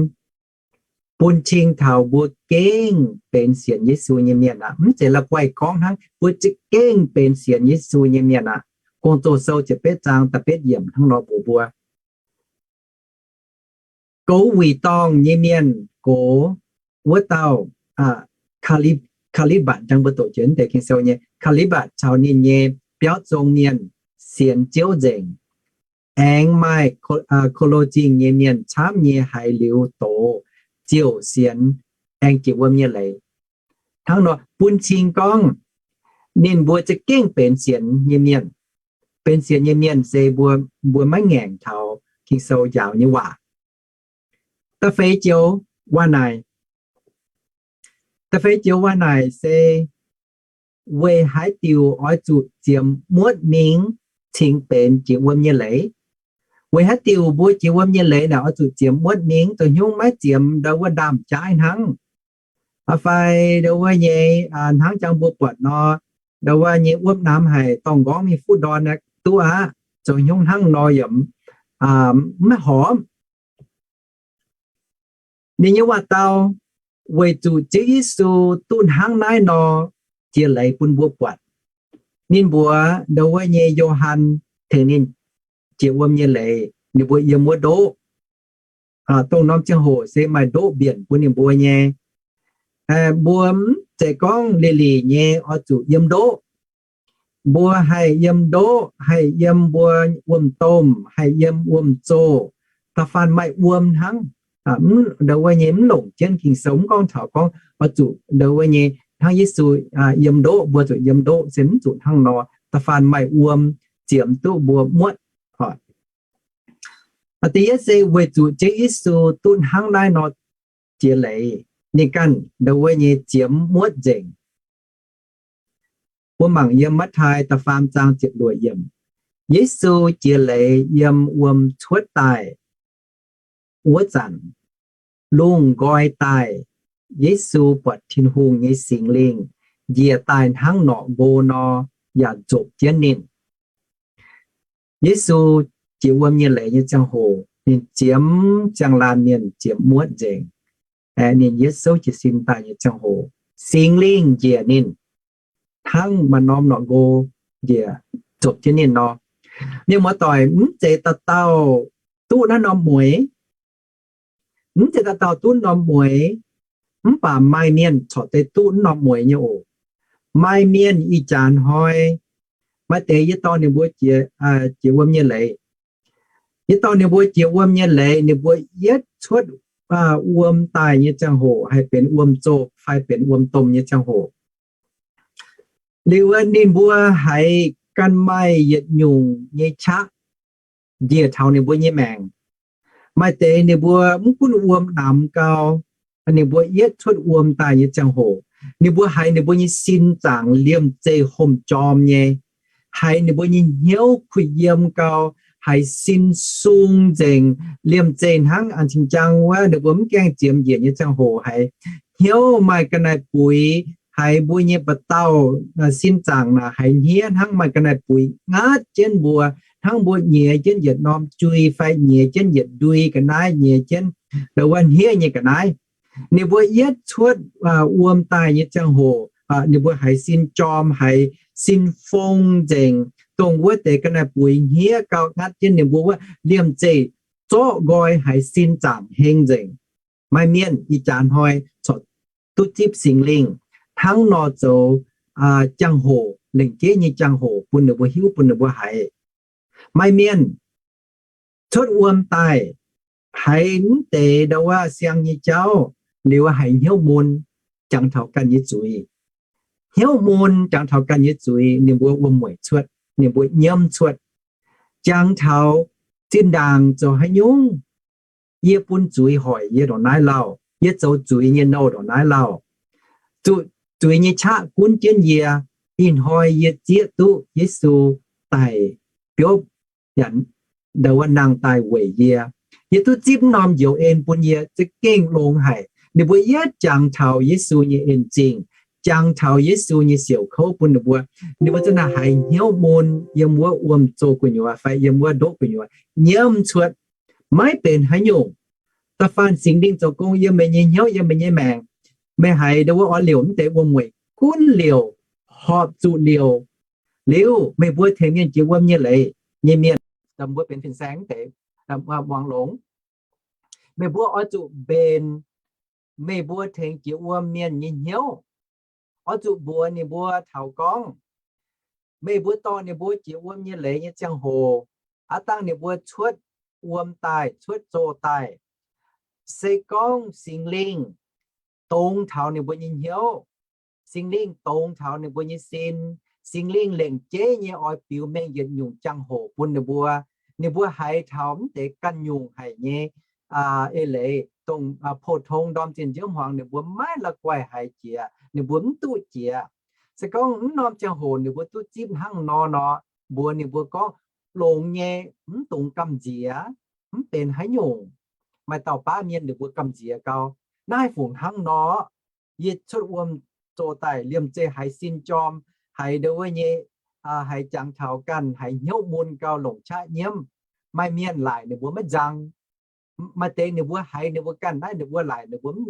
bun cing taux mbuo gengh benx sienx Yesu nyei mienh aqv. Mv zeiz la'guaih gorngv hnangv, mbuo za'gengh benx sienx Yesu nyei mienh aqv. Gong-Zoh Sou ziepc betv zaang da'betv yiemc hnangv nor mbuox mbuo, goux wuic dorngh nyei mienh gox wuov dauh, Kali-, Kalibatc, jangx mbuo doqc jiex deix Ging-Sou nyei, Kalibatc caux ninh nyei biauv zong mienh sienx Ziouv nzengc, aengx maaih Ko-, Ko^lo Zingh nyei mienh camv nyei haiz liuz doz ziouc sienx, aengx jiex wuom nyei leiz. Hnangv nor bun cing gorngv ninh mbuo za'gengh benx sienx nyei mienh. Benx sienx nyei mienh se mbuo, mbuo maiv ngaengc taux Ging-Sou njaaux nyei waac. Da'feix joux waac naaic, da'feix joux waac naaic se, weic haaix diuc oix zuqc ziemx muotv mingh cingx benx jiex wuom nyei leiz? Weic haaix diuc mbuo jiex wuom nyei leiz naaic oix zuqc ziemx muotv mingh? Zoux hnyungv maiv ziemx ndo wuov ndaamv-jaaiv hnangv. Fai ndo wuov nyei, hnangv jangx mbuo buatc nor, ndo wuov nyei wuom namx haic, dorngh nqorngv mingh fuqv ndorn duqv aqv. Zoux hnyungv hnangv nor yaac maiv horpc. Ninh nyei waac-dau, weic zuqc Ziouv Yesu duqv hnangv naaiv nor jiex leiz bun mbuo buatc. Ninh mbuox ndo wuov nyei Yo^han tengx ninh jiex wuom nyei leiz, ninh mbuo yiem wuov ndoqv. Dongh norm ziangh hoc se maaih ndoqv mbienc bun ninh mbuo nyei. Mbuo mv zeiz gorngv leiz-leiz nyei oix zuqc yiem ndoqv. Mbuo haih yiem ndoqv, haih yiem mbuo wuom-domh, haih yiem wuom-zoh, da'faanh maaih wuom hnangv. Ndo wuov nyei mv longc jienv Ging-Sou mv gorngv taux gorngv oix zuqc ndo wuov nyei hnangv Yesu yiem ndoqv, mbuo zuqc yiem ndoqv, se mv zuqc hnangv nor. Da'faanh maaih wuom ziemx duqv mbuo muotv. Da'yietv se weic zuqc Ziouv Yesu duqv hnangv naaiv nor jiex leiz, ninh ganh ndo wuov nyei ziemx muotv nzengc. Mbuo mangc yiem Matv^taai da'faam zaang ziepc luoqc yiemc. Yesu jiex leiz yiem wuom cuotv daaih wuov zanc, lungh nqoi daaih, Yesu buatc Tin-Hungh nyei Singx Lingh njiec daaih hnangv norqc nqo nor, yaac nzopc jienv ninh. Yesu jiex wuom nyei leiz nyei ziangh hoc, ninh ziemx ziangh laanh mienh ziemx muotv nzengc. Ninh yietv souv jiez sin daaih nyei ziangh hoc, Singx Lingh njiec ninh hnangv maaih norm norqc nqo njiec nzopc jienv ninh nor. Mienh muoz-doic, mv zeiz dauh dauh duqv naaiv norm mueix. Mv zeiz dauh dauh duqv norm mueix, mv baac maaih mienh corc deix duqv norm mueix nyei oc. Maaih mienh ih jaax hnoi maaih deix yie dorh ninh mbuo jiex, jiex wuom nyei leiz. Yie dorh ninh mbuo jiex wuom nyei leiz, ninh mbuo yietv cuotv wuom daaih nyei ziangh hoc haih benx wuom zoh fai benx wuom domh nyei ziangh hoc. Liuz ninh mbuo haiz ganh maaih yietc nyungc nyei qaqv njiec taux ninh mbuo nyei maengc. Maaih deix ninh mbuo mv gunv wuom namx gau, ninh mbuo yietv cuotv wuom daaih nyei ziangh hoc, ninh mbuo haiz ninh mbuo nyei sin zaangc liemh zeih hormh jorm nyei, haiz ninh mbuo nyei hnyouv kuh yiem gau, haiz sin sung nzengc, liemh zeih hnangv an cing-jang wuov, ninh mbuo mv gaengh ziemx njiec nyei ziangh hoc haiz hnyouv maaih ga'naaiv buix, haiz mbuo nyei mba'dauh sin zaangc naaic haiz hniev hnangv maaih ga'naaiv buix ngatv jienv mbuo, hnangv mbuo nyiex jienv yietc norm jui fai nyiex jienv yietc ndui ga'naaiv, nyiex jienv ndo wuov hniev nyei ga'naaiv. Ninh mbuo yietv cuotv wuom daaih nyei ziangh hoc, ninh mbuo haiz sin jorm, haiz sin fong nzengc, dongh wuov deix ga'naaiv buix hniev gau ngatv jienv ninh mbuo wuov, liemh zeih zorqv nqoi haiz sin zaangc heng nzengc. Maaih mienh ih jaax hnoi corc duqv zipv Singx Lingh hnangv nor zoux, ziangh hoc, lengc jeiv nyei ziangh hoc bun ninh mbuo hiuv, bun ninh mbuo haiz. Maaih mienh cuotv wuom daaih, haiz mv deix ndo wuov siang nyei jauv, liuz haiz hnyouv mun, jangx taux ganh nyei zuiz. Hnyouv mun jangx taux ganh nyei zuiz, ninh mbuo wuom-mueic cuotv, ninh mbuo nyiemv cuotv. Jangx taux zinh ndaangc zoux haaix nyungc, yie bun zuiz hoic yie ndongc naaiv lauh, yie zoux zuiz nyei nouh ndongc naaiv lauh, zuqc zuiz nyei qaqv gunv jienv yie. Ih hnoi yie zieqv duqv Yesu daic biopv, yaac ndo wuov nangh daaih weic yie. Yie duqv zipv norm njoux en bun yie za'gengh longx haic. Ninh mbuo yietv jangx taux Yesu nyei en-zingh, jangx taux Yesu nyei siouc kouv bun ninh mbuo. Ninh mbuo za'naaic haiz hnyouv mun yiem wuov wuom-zoh gu'nyuoz fai yiem wuov ndoqv gu'nyuoz nyiemv cuotv, maiv benx haaix nyungc. Da'faanh Singx Lingh zoux gong yiem meih nyei hnyouv, yiem meih nyei maengc, meih haiz ndo wuov oix liouc mv deix wuom-mueic, gunv liouc, horpc zuqc liouc, liuz meih mbuo tengx mienh jiex wuom nyei leiz nyei mienh, mbuo benx fin-saeng mv deix, muangx longx. Meih mbuo oix zuqc mbenc meih mbuo tengx jiex wuom mienh nyei hnyouv, oix zuqc mbuox ninh mbuo taux gorngv meih mbuo dorh ninh mbuo jiex wuom nyei leiz nyei ziangh hoc, aav dangh ninh mbuo cuotv wuom daaih, cuotv zoh daaih, se gorngv Singx Lingh dongz taux ninh mbuo nyei hnyouv, Singx Lingh dongz taux ninh mbuo nyei sin, Singx Lingh lengc jeiv nyei oix biux mengh yietc nyungc jangx-hoc bun ninh mbuo, ninh mbuo haiz taux mv deix ganh nyungc haic nyei eix leiz, dongh pou-tong ndorm zinh nziouv hmuangx ninh mbuo maiv la'guaih haiz jiex, ninh mbuo mv duqv jiex. Se gorngv mv norm ziangh hoc ninh mbuo duqv zipv hnangv nor nor, mbuox ninh mbuo gorngv longx nyei, mv dungx gamh nziex, mv benx haaix nyungc. Maaih dauh baav mienh ninh mbuo gamh nziex gau, naaiv fungc hnangv nor, yie cuotv wuom zoh daaih liemh zeih haiz sin jorm, haiz ndo wuov nyei, haiz jangx taux ganh, haiz hnyouv mun gau longc qaqv nyiemv. Maaih mienh laaic ninh mbuo maiv nzang. Maaih deix ninh mbuo haiz ninh mbuo ganh naaiv ninh mbuo laaic ninh mbuo mv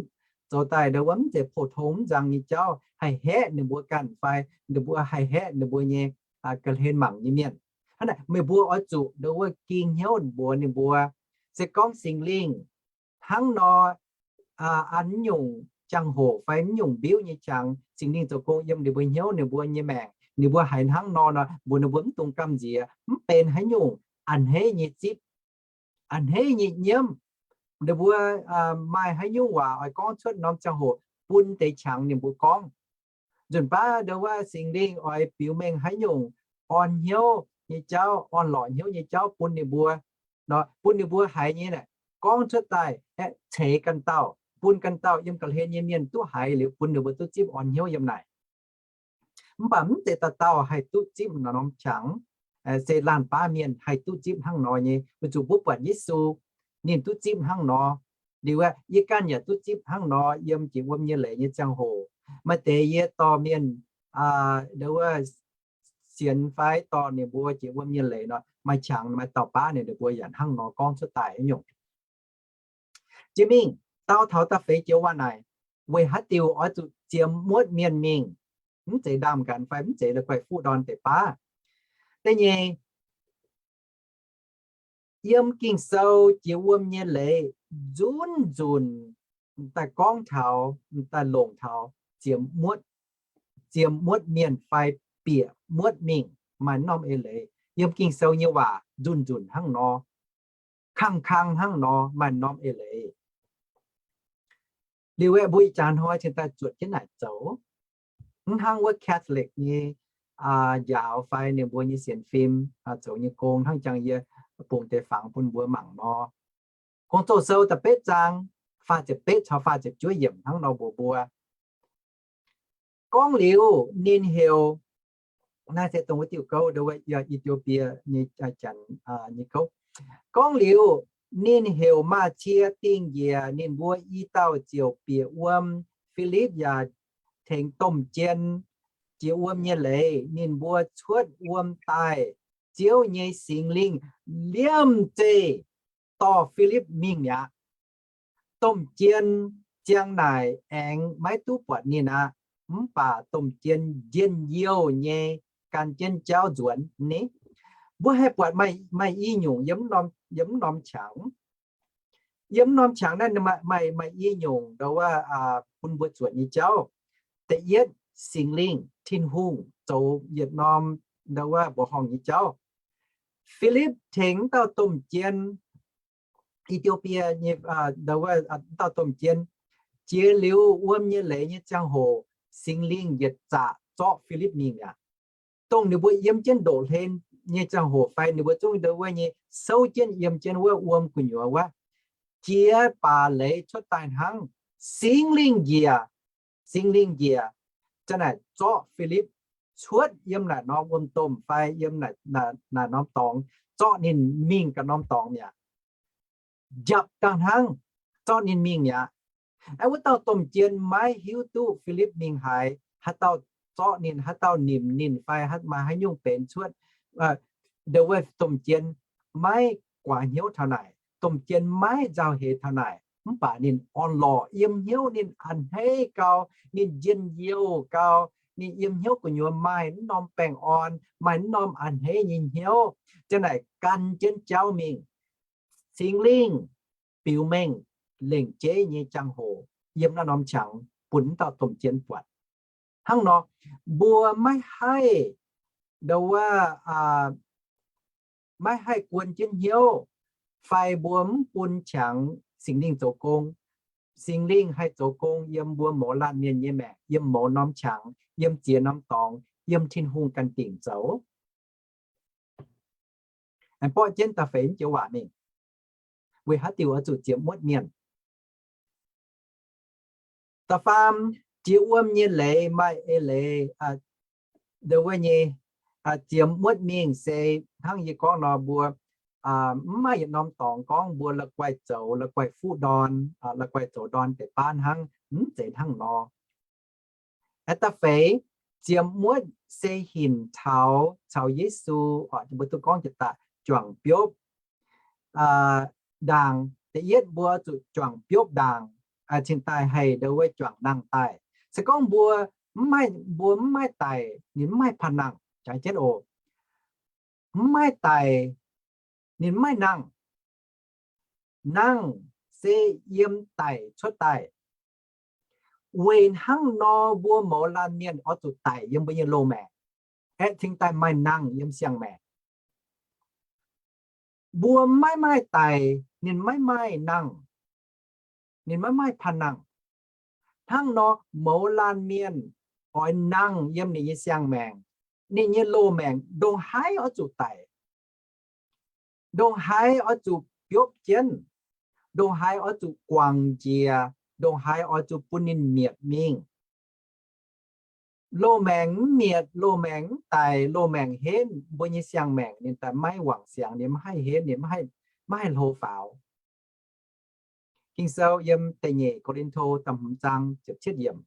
zoux daaih ndo wuov mv zeiz pou-tong mv nzang nyei jauv, haih haeqv ninh mbuo ganh fai ninh mbuo haih haeqv ninh mbuo nyei ga'hlen mangc nyei mienh. Hnangv naaic meih mbuo oix zuqc ndo wuov ging hnyouv mbuox ninh mbuo, se gorngv Singx Lingh hnangv nor an mv nyungc jangx-hoc fai mv nyungc mbiuv nyei qangx, Singx Lingh zoux gong yiem ninh mbuo hnyouv, ninh mbuo nyei maengc, ninh mbuo haiz hnangv nor nor, mbuox ninh mbuo mv dungx gamh nziex, mv benx haaix nyungc, a'hneiv nyei zipv, a'hneiv nyei nyiemv. Ninh mbuo maaih haaix nyungc waac oix gorngv cuotv norm ziangh hoc bun deix qangx ninh mbuo gorngv. Nzunc baav ndo wuov Singx Lingh oix biux mengh haaix nyungc orn hnyouv nyei jauv, orn-lorqc hnyouv nyei jauv bun ninh mbuo, bun ninh mbuo haiz nyei, gorngv cuotv daaih aeqv, ceix ganh dauh, bun ganh dauh yiem ga'hlen nyei mienh duqv haiz liuz, bun ninh mbuo duqv zipv orn hnyouv yiem naaic. Mv baac mv zeiz dauh dauh haih duqv zipv norm qangx, se laanh baav mienh haih duqv zipv hnangv nor nyei. Weic zuqc mbuo buatc Yesu, ninh duqv zipv hnangv nor. Liuz aeqv, yie ganh yaac duqv zipv hnangv nor yiem jiex wuom nyei leiz nyei ziangh hoc. Maaih deix yie dorh mienh, ndo wuov, sienx fai dorh ninh mbuo jiex wuom nyei leiz nor, maaih qangx maaih dauh baav ninh mbuo yaac hnangv nor gorngv cuotv daaih nyungc. Jiex mingh dau taux da'feix joux waac naaic, weic haaix diuc oix zuqc ziemx muotv mienh mingh? Mv zeiz ndaamv-nqanx fai mv zeiz la'guaih fuqv ndorn deix baav. Da'nyeic, yiem Ging-Sou jiex wuom nyei leiz nzunc nzunc m'daaih gorngv taux, m'daaih longc taux ziemx muotv, ziemx muotv mienh fai bieqc muotv mingh, maaih norm eix leiz. Yiem Ging-Sou nyei waac nzunc nzunc hnangv nor, kangv kangv hnangv nor, maaih norm eix leiz. Liuz aeqv, mbuo ih jaax hnoi cingx daaih zuotc jienv naaic zoux. Mv hnangv wuov Catholic nyei njaaux fai ninh mbuo nyei sienx fim zoux nyei gong hnangv jangx yie bungx deix fangx bun mbuo mangc nor. Gong-Zoh sou da'betv zaang faah ziepc betv caux faah ziepc juov yiemc hnangv nor mbuox mbuo. Gorngv liuz ninh heuc, naaiv se dongh wuov diuh gouv, I^ti^o^bie nyei, janx nyei gouv. Gorngv liuz, ninh heuc maaih cie dingh njiec ninh mbuo i dauh ziouc bieqc wuom. Filipv yaac tengx domh jien jiex wuom nyei leiz ninh mbuo cuotv wuom daaih. Ziouv nyei Singx Lingh liemh zeih dorh Filipv mingh mi'aqv. Domh jien ziang naaic aengx maiv duqv buatc ninh aqv. Mv baac domh jien njien-youh nyei gan jienv jauv nzuonx ni. Mbuo haih buatc maaih i nyungc yiem mv norm qangx. Yiem mv norm qangx naaiv maaih, maaih i nyungc ndau wuov bun mbuo zuotc nyei jauv. Da'yietv, Singx Lingh, Tin-Hungh zoux yietc norm ndau wuov mbuoqc horngh nyei jauv. Filipv tengx dauh domh jien, I^ti^o^bie nyei, ndau wuov dauh domh jien, jiex liuz wuom nyei leiz nyei ziangh hoc, Singx Lingh yietc zaqc zorqv Filipv mingh mi'aqv. Dongh ninh mbuo yiem jienv ndoqc hlen nyei ziangh hoc fai ninh mbuo zungv ndau wuov nyei souv jienv yiem jienv wuov wuom gu'nyuoz wuov, jiex baac leiz cuotv daaih hnangv, Singx Lingh njiec, Singx Lingh njiec, zanc naaic zorqv Filipv cuotv yiem naaic norm wuom-domh fai yiem naaic norm dorngx, zorqv ninh mingh ganh norm dorngx mi'aqv. Njapc dangh hnangv, zorqv ninh mingh mi'aqv. Aeqv, wuov dauh domh jien maiv hiuv duqv Filipv mingh haaix, haaix dauh zorqv ninh, haaix dauh nimc ninh fai maaih haaix nyungc benx cuotv. Ndau wuov domh jien maiv guaax hnyouv taux naaic, domh jien maiv nzauh heix taux naaic, mv baac ninh orn-lorqc yiem hnyouv, ninh a'hneiv gau, ninh njien-youh gau, ninh yiem hnyouv gu'nyuoz maaih mv norm baengh orn, maaih mv norm a'hneiv nyei hnyouv, zanc naaic gan jienv jauv mingh. Singx Lingh biux mengh lengc jeiv nyei jangx-hoc yiem naaiv norm qangx bun mv dauh domh jien buatc. Hnangv nor, mbuo maiv haih ndau wuov, maiv haih guon jienv hnyouv, fai mbuo mv bun qangx Singx Lingh zoux gong. Singx Lingh haih zoux gong yiem mbuo mouz laanh mienh nyei maengc, yiem mouz norm qangx, yiem ziex norm dorngx, yiem Tin-Hungh ganh dingc zoux. Aengx borqv jienv da'feix joux waac mingh, weic haaix diuc oix zuqc ziemx muotv mienh. Da'faam, jiex wuom nyei leiz maaih eix leiz, ndau wuov nyei, ziemx muotv mingh se hnangv yie gorngv nor, mbuo mv maaih yietc norm dorngx gorngv mbuo la'guaih zoux, la'guaih fuqv ndorn, la'guaih zoux ndorn deix baav hnangv, mv zeiz hnangv nor. Aeqv, da'feix, ziemx muotv se hinc taux caux Yesu, mbuo duqv gorngv jiex daaih juangc biopv ndaangc. Da'yietv mbuo zuqc juangc biopv ndaangc, cingx daaih haih ndau wuov juangc nangh daaih. Se gorngv mbuo mv maaih, mbuo mv maaih daic, ninh mv maaih panh nangh. Jangx jienv oc. Mv maaih daic, ninh mv maaih nangh. Nangh se yiem daic cuotv daaih. Weic hnangv nor mbuo mouz laanh mienh oix zuqc daic yiem mbuo nyei loz-maengc, aeqv, cingx daaih maaih nangh yiem siang-maengc. Mbuo maiv maaih daic, ninh maiv maaih nangh, ninh maiv maaih panh nangh. Hnangv nor mouz laanh mienh oix nangh yiem ninh nyei siang-maengc, ninh nyei loz-maengc ndongc haaix oix zuqc daic, ndongc haaix oix zuqc biopv jienv, ndongc haaix oix zuqc guangc njiec, ndongc haaix oix zuqc bun ninh mietc mingh. Loz-maengc mv mietc, loz-maengc mv daic, loz-maengc henv, mbuo nyei siang-maengc ninh daaih maiv wangc siangx, ninh maiv haih henv, ninh maiv haih hlo faaux. Ging-Sou yiem da'nyeic Ko^lin^to da'hmz zaang ziepc cietv yiemc,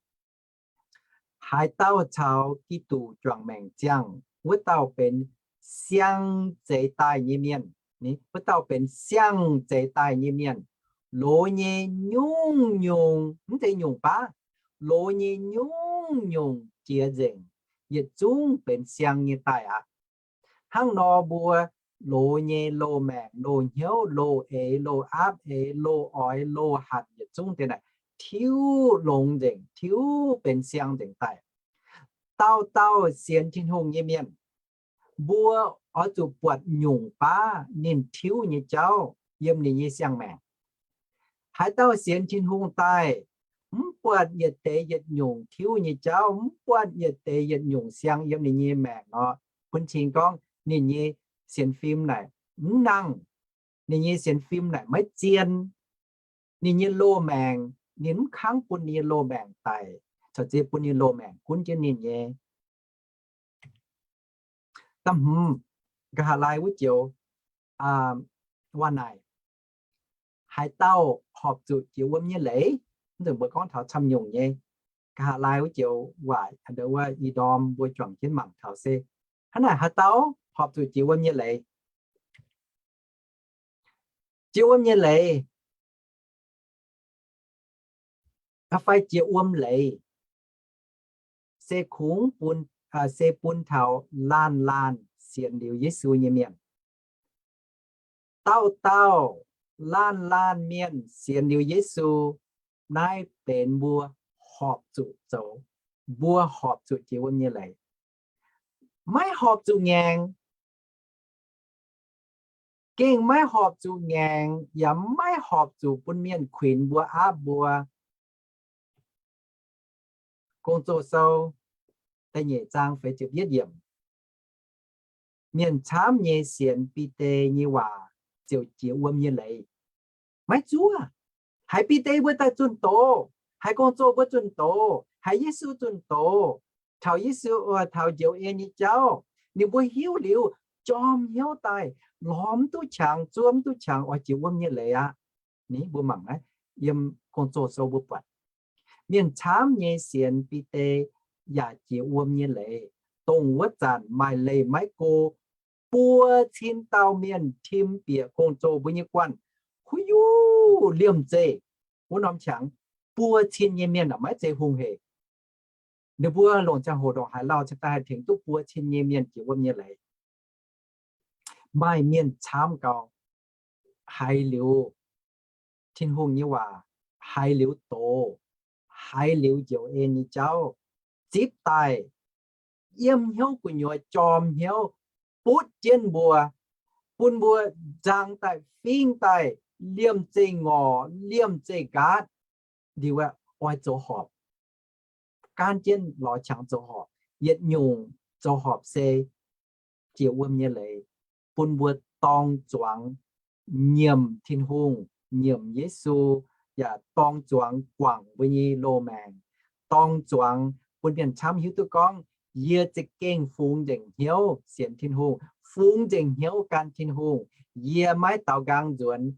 haaix dauh caux Giduc juangc maengc ziangh, wuov dauh benx siang zeix daaih nyei mienh. Wuov dauh benx siang zeix daaih nyei mienh. Loz nyei nyungc-nyungc, mv zeiz nyungc baav, loz nyei nyungc-nyungc jiex nzengc, yietc zungv benx siang nyei daaih aqv. Hnangv nor mbuo loz nyei loz-maengc, loz-hnyouv, loz-eix, loz-aapv eix, loz-oix, loz-hanc yietc zungv deix naaic tiuv longx nzengc, tiuv benx siang nzengc daaih. Dauh dauh sienx Tin-Hungh nyei mienh, mbuo oix zuqc buatc nyungc baav ninh tiuv nyei jauv yiem ninh nyei siang-maengc. Haaix dauh sienx Tin-Hungh daaih, mv buatc yietc deix yietc nyungc tiuv nyei jauv, mv buatc yietc deix yietc nyungc siang yiem ninh nyei maengc nor, bun cing gorngv ninh nyei sienx fim naaic mv nangh. Ninh nyei sienx fim naaic maiv zien. Ninh nyei loz-maengc, ninh mv kangv bun ninh nyei loz-maengc daic, caux ziex bun ninh loz-maengc gunv jienv ninh nyei. Da'hmz, nqa'haav laai wuov joux waac naaic, haaix dauh horpc zuqc jiex wuom nyei leiz, mv nzunc mbuo gorngv taux camv nyungc nyei. Nqa'haav laai wuov joux waac, wuov i ndorm mbuo juangc jienv mangc taux se hnangv naaic, haaix dauh horpc zuqc jiex wuom nyei leiz. Jiex wuom nyei leiz fai jiex wuom leiz se kungx bun, se bun taux laanh laanh sienx liuz Yesu nyei mienh. Dauh dauh laanh laanh mienh sienx liuz Yesu, naaiv benx mbuo horpc zuqc zoux, mbuo horpc zuqc jiex wuom nyei leiz. Maiv horpc zuqc ngaengc, gengh maiv horpc zuqc ngaengc, yaac maiv horpc zuqc bun mienh kuinx mbuo, aapv mbuo. Gong-Zoh sou da'nyeic zaang feix ziepc yietv yiemc, mienh camv nyei sienx Bide nyei waac ziouc jiex wuom nyei leiz. Maiv zuov. Haiz Bide mbuo daaih zunh doz, haiz Gong-Zoh mbuo zunh doz, haiz Yesu zunh doz, taux Yesu, taux njoux en nyei jauv, ninh mbuo hiuv liuz jorm hnyouv daaih, lorz mv duqv qangx, zuov mv duqv qangx, oix jiex wuom nyei leiz aqv. Ni mbuo mangc naaiv, yiem Gong-Zoh sou mbuo buatc, mienh camv nyei sienx Bide yaac jiex wuom nyei leiz, dongh wuov zanc maaih leih maiv go, buo cin dauh mienh tim bieqc Gong-Zoh mbuo nyei guanh. Huiuv, liemh zeih wuov norm qangx, buo cin nyei mienh maiv zeiz hungh hec. Ninh mbuo longc ziangh hoc ndongc haaix lauh cingx daaih haih tengx duqv buo cin nyei mienh jiex wuom nyei leiz. Maaih mienh camv gau, haiz liuz Tin-Hungh nyei waac, haiz liuz doz, haiz liuz njoux en nyei jauv, zipv daaih, yiem hnyouv gu'nyuoz jorm hnyouv, butv jienv mbuo, bun mbuo nzang daaih, fingx daaih, liemh zeih ngorc, liemh zeih nqaatv, liuz aeqv, oix zoux horpc. Gaanv jienv lorz qangx zoux horpc. Yietc nyungc zoux horpc se jiex wuom nyei leiz, bun mbuo dorng zuangx nyiemc Tin-Hungh, nyiemc Yesu, yaac dorng zuangx guangc mbuo nyei loz-maengc, dorng zuangx bun mienh camv hiuv duqv gorngv, yie za'gengh fungx nzengc hnyouv sienx Tin-Hungh, fungx nzengc hnyouv gan Tin-Hungh. Yie maiv daaux nqaang nzuonx,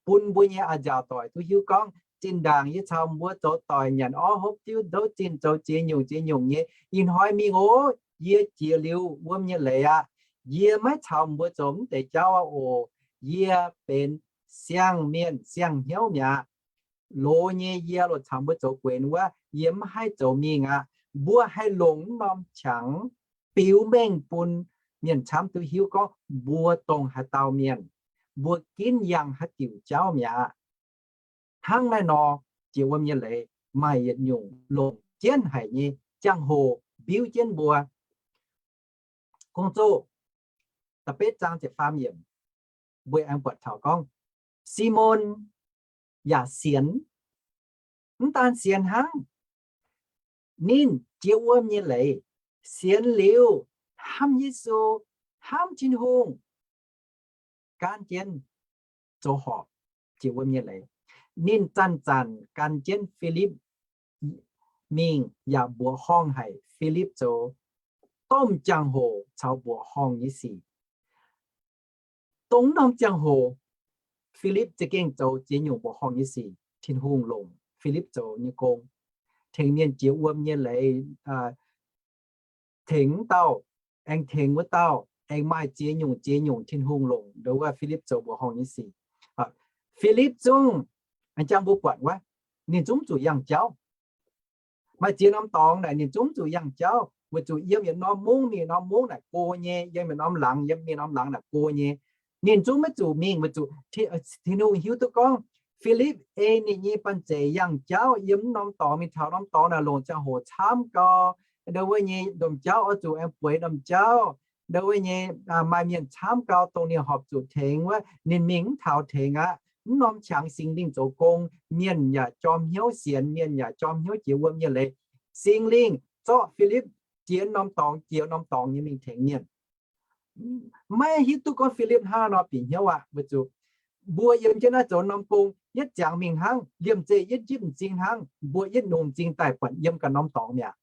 bun mbuo nyei a'nziaauc doic duqv hiuv gorngv, zinh ndaangc yie caux mbuo zoux doic nyanc orv hopv diuv ndouv zinh zoux ziex nyungc ziex nyungc nyei, ih hnoi mingh oc, yie jiex liuz wuom nyei leiz aqv. Yie maiv caux mbuo zoux mv deix jauv aqv oc. Yie benx siang-mienh siang-hnyouv mi'aqv. Loz nyei yie loz caux mbuo zoux guenx wuov, yie mv haih zoux mingh aqv. Mbuo haih longc mv norm qangx biux mengh bun mienh camv duqv hiuv gorngv mbuo dongh haaix dauh mienh, mbuo ginv yangh haaix diuc jauv mi'aqv. Hnangv naaiv nor, jiex wuom nyei leiz maaih yietc nyungc longc jienv haic nyei ziangh hoc mbiuv jienv mbuo. Gong-Zoh da'betv zaang ziepc faam yiemc, mbuo aengx buatc taux gorngv, Simon yaac sienx, mv daan sienx hnangv, ninh jiex wuom nyei leiz, sienx liuz hnamv Yesu, hnamv Tin-Hungh, gaanv jienv zoux horpc, jiex wuom nyei leiz. Ninh zanc-zanc gan jienv Filipv mingh yaac mbuoqc horngh haic Filipv zoux domh jangx-hoc caux mbuoqc horngh nyei sic. Dongh norm ziangh hoc, Filipv za'gengh zoux ziex nyungc mbuoqc horngh nyei sic. Tin-Hungh longc Filipv zoux nyei gong, tengx mienh jiex wuom nyei leiz, tengx mv dauh, aengx tengx wuov dauh, aengx maaih ziex nyungc ziex nyungc Tin-Hungh longc ndo wuov Filipv zoux mbuoqc horngh nyei sic. Filipv zungv, jang mbuo buatc wuov, ninh zungv zuqc yangh jauv. Maaih ziex norm dorngx naaic ninh zungv zuqc yangh jauv, weic zuqc yiem yietc norm mungv mingh norm mungv naaic go nyei, yiem yietc norm laangz yiem mingh norm laangz naaic go nyei. Ninh zungv maiv zuqc mingh, weic zuqc Tin-Hungh hiuv duqv gorngv Filipv ei ninh nyei banh zeic yangh jauv, yiem mv norm dorngx mingh taux norm dorngx naaic longc ziangh hoc camv gau. Ndo wuov nyei domh jauv oix zuqc aengx bueix domh jauv. Ndo wuov nyei maaih mienh camv gau dongh ninh horpc zuqc tengx wuov, ninh mingh mv taux tengx aqv. Mv norm qangx Singx Lingh zoux gong, mienh yaac jorm hnyouv sienx, mienh yaac jorm hnyouv jiex wuom nyei leiz. Singx Lingh zorqv Filipv jiex norm dorngx jiex norm dorngx nyei mingh tengx mienh. Maiv hiuv duqv gorngv Filipv hnangv nor bieqc hnyouv aqv, weic zuqc mbuo yiem jienv naaiv zoux norm gong, yietv ziangx mingh hnangv, liemh zeih yietv njipv m'zing hnangv, mbuo yietv nungx m'zing daaih buatc yiem ganh norm dorngx mi'aqv.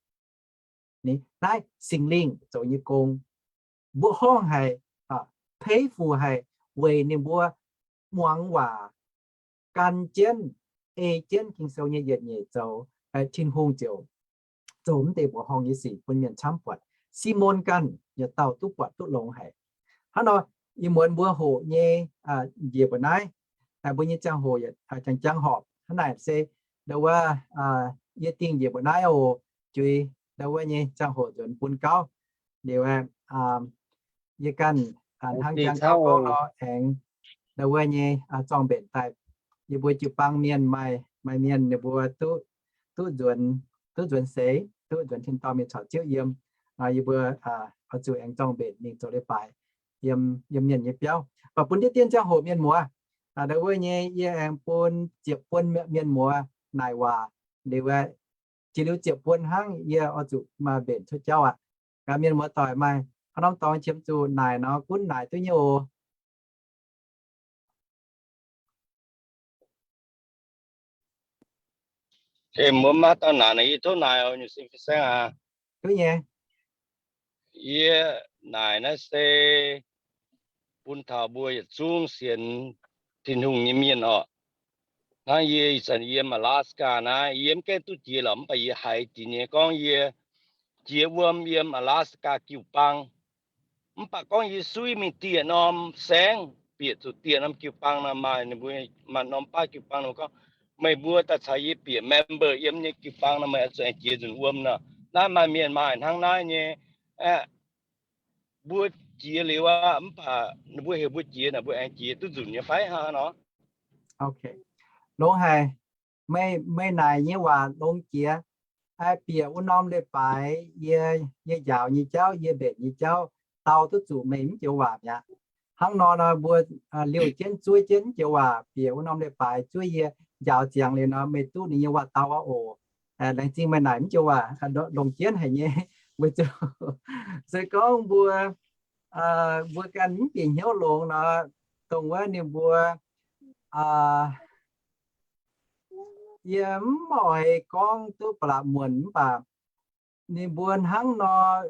Naaiv Singx Lingh zoux nyei gong. Mbuo horngh haic, pei fu haic, weic ninh mbuo muangx waac, gan jienv, ei jienv Ging-Sou nyei yietc nyeic zoux, Tin-Hungh ziouc zoux mv deix mbuoqc horngh nyei sic bun mienh camv buatc. Simon ganh yietc dauh duqv buatc duqv longx haic. Hnangv nor, ih muonz mbuo hoqc nyei njiec mbuo naaiv, mbuo nyei ziangh hoc jangx jangx horpc. Hnangv naaic se ndau wuov yie dingh njiec mbuo naaiv oc, juix ndau wuov nyei ziangh hoc nzuonx bun gauv. Liuz yie ganh hnangv jangx gauv gorngv nor, aengx ndau wuov nyei zorng-mbenc daaih yie mbuo jiu-baang mienh, maaih mienh ninh mbuo duqv nzuonx, duqv nzuonx seix, duqv nzuonx tin-dorngh mingh caux Ziouv yiem. Yie mbuo oix zuqc aengx zorng-mbenc mingh zoux leiz-baaix yiem mienh nyei biauv. Baac bun diqv dien ziangh hoc mienh muoz, ndau wuov nyei yie aengx bun ziepc buon mienh muoz naaic waac. Liuz jiex liuz ziepc buon hnangv yie oix zuqc maaih mbenc cuotv jauv aqv. Mienh muoz doic maaih haaix norm dorngx qiemx zuqc naaic nor gunv naaic duqv nyei oc. Mbuo maiv dauh naaic nor, yie tov naaic oc, nyei sin fin saengv aac. Duqv nyei. Yie naaic naaiv se bun taux mbuo yietc zungv sienx Tin-Hungh nyei mienh oc. Hnangv yie ih zanc yiem Alaska naaiv, yie mv gaengh duqv jiex lorqc, mv baac yie haiz dinc nyei gorngv yie jiex wuom yiem Alaska jiu-baang. Mv baac gorngv yie suiv mingh dieh norm saengv, bieqc zuqc dieh norm jiu-baang nor, maaih ninh mbuo, maaih norm baav jiu-baang ninh mbuo gorngv, meih mbuo daaih caux yie bieqc member yiem nyei jiu-baang nor, meih oix zuqc aengx jiex nzunc wuom nor. Naaiv maaih mienh maaih hnangv naaiv nyei. Mbuo jiex liuz aqv, mv baac ninh mbuo heuc mbuo jiex naaic, mbuo aengx jiex duqv nzunc nyei fai hnangv nor? Longx haic. Meih, meih naaic nyei waac longx jiex. Bieqc wuov norm leiz-baaix yie, yie njaaux nyei jauv, yie mbenc nyei jauv, dau duqv zuqc meih mv joux waac mi'aqv. Hnangv nor nor mbuo liouh jienv zuov jienv mv joux waac, bieqc wuov norm leiz-baaix zuov yie njaaux ziangx liuz nor, meih duqv ninh nyei waac dau aqv oc. Laengz zingh meih naaic mv joux waac, longc jienv haic nyei. Weic zuqc se gorngv mbuo, mbuo ganh mv bieqc hnyouv longx nor, dongh wuov ninh mbuo, yie mv oix gorngv duqv ba'laqc muonc, mv baac ninh mbuo hnangv nor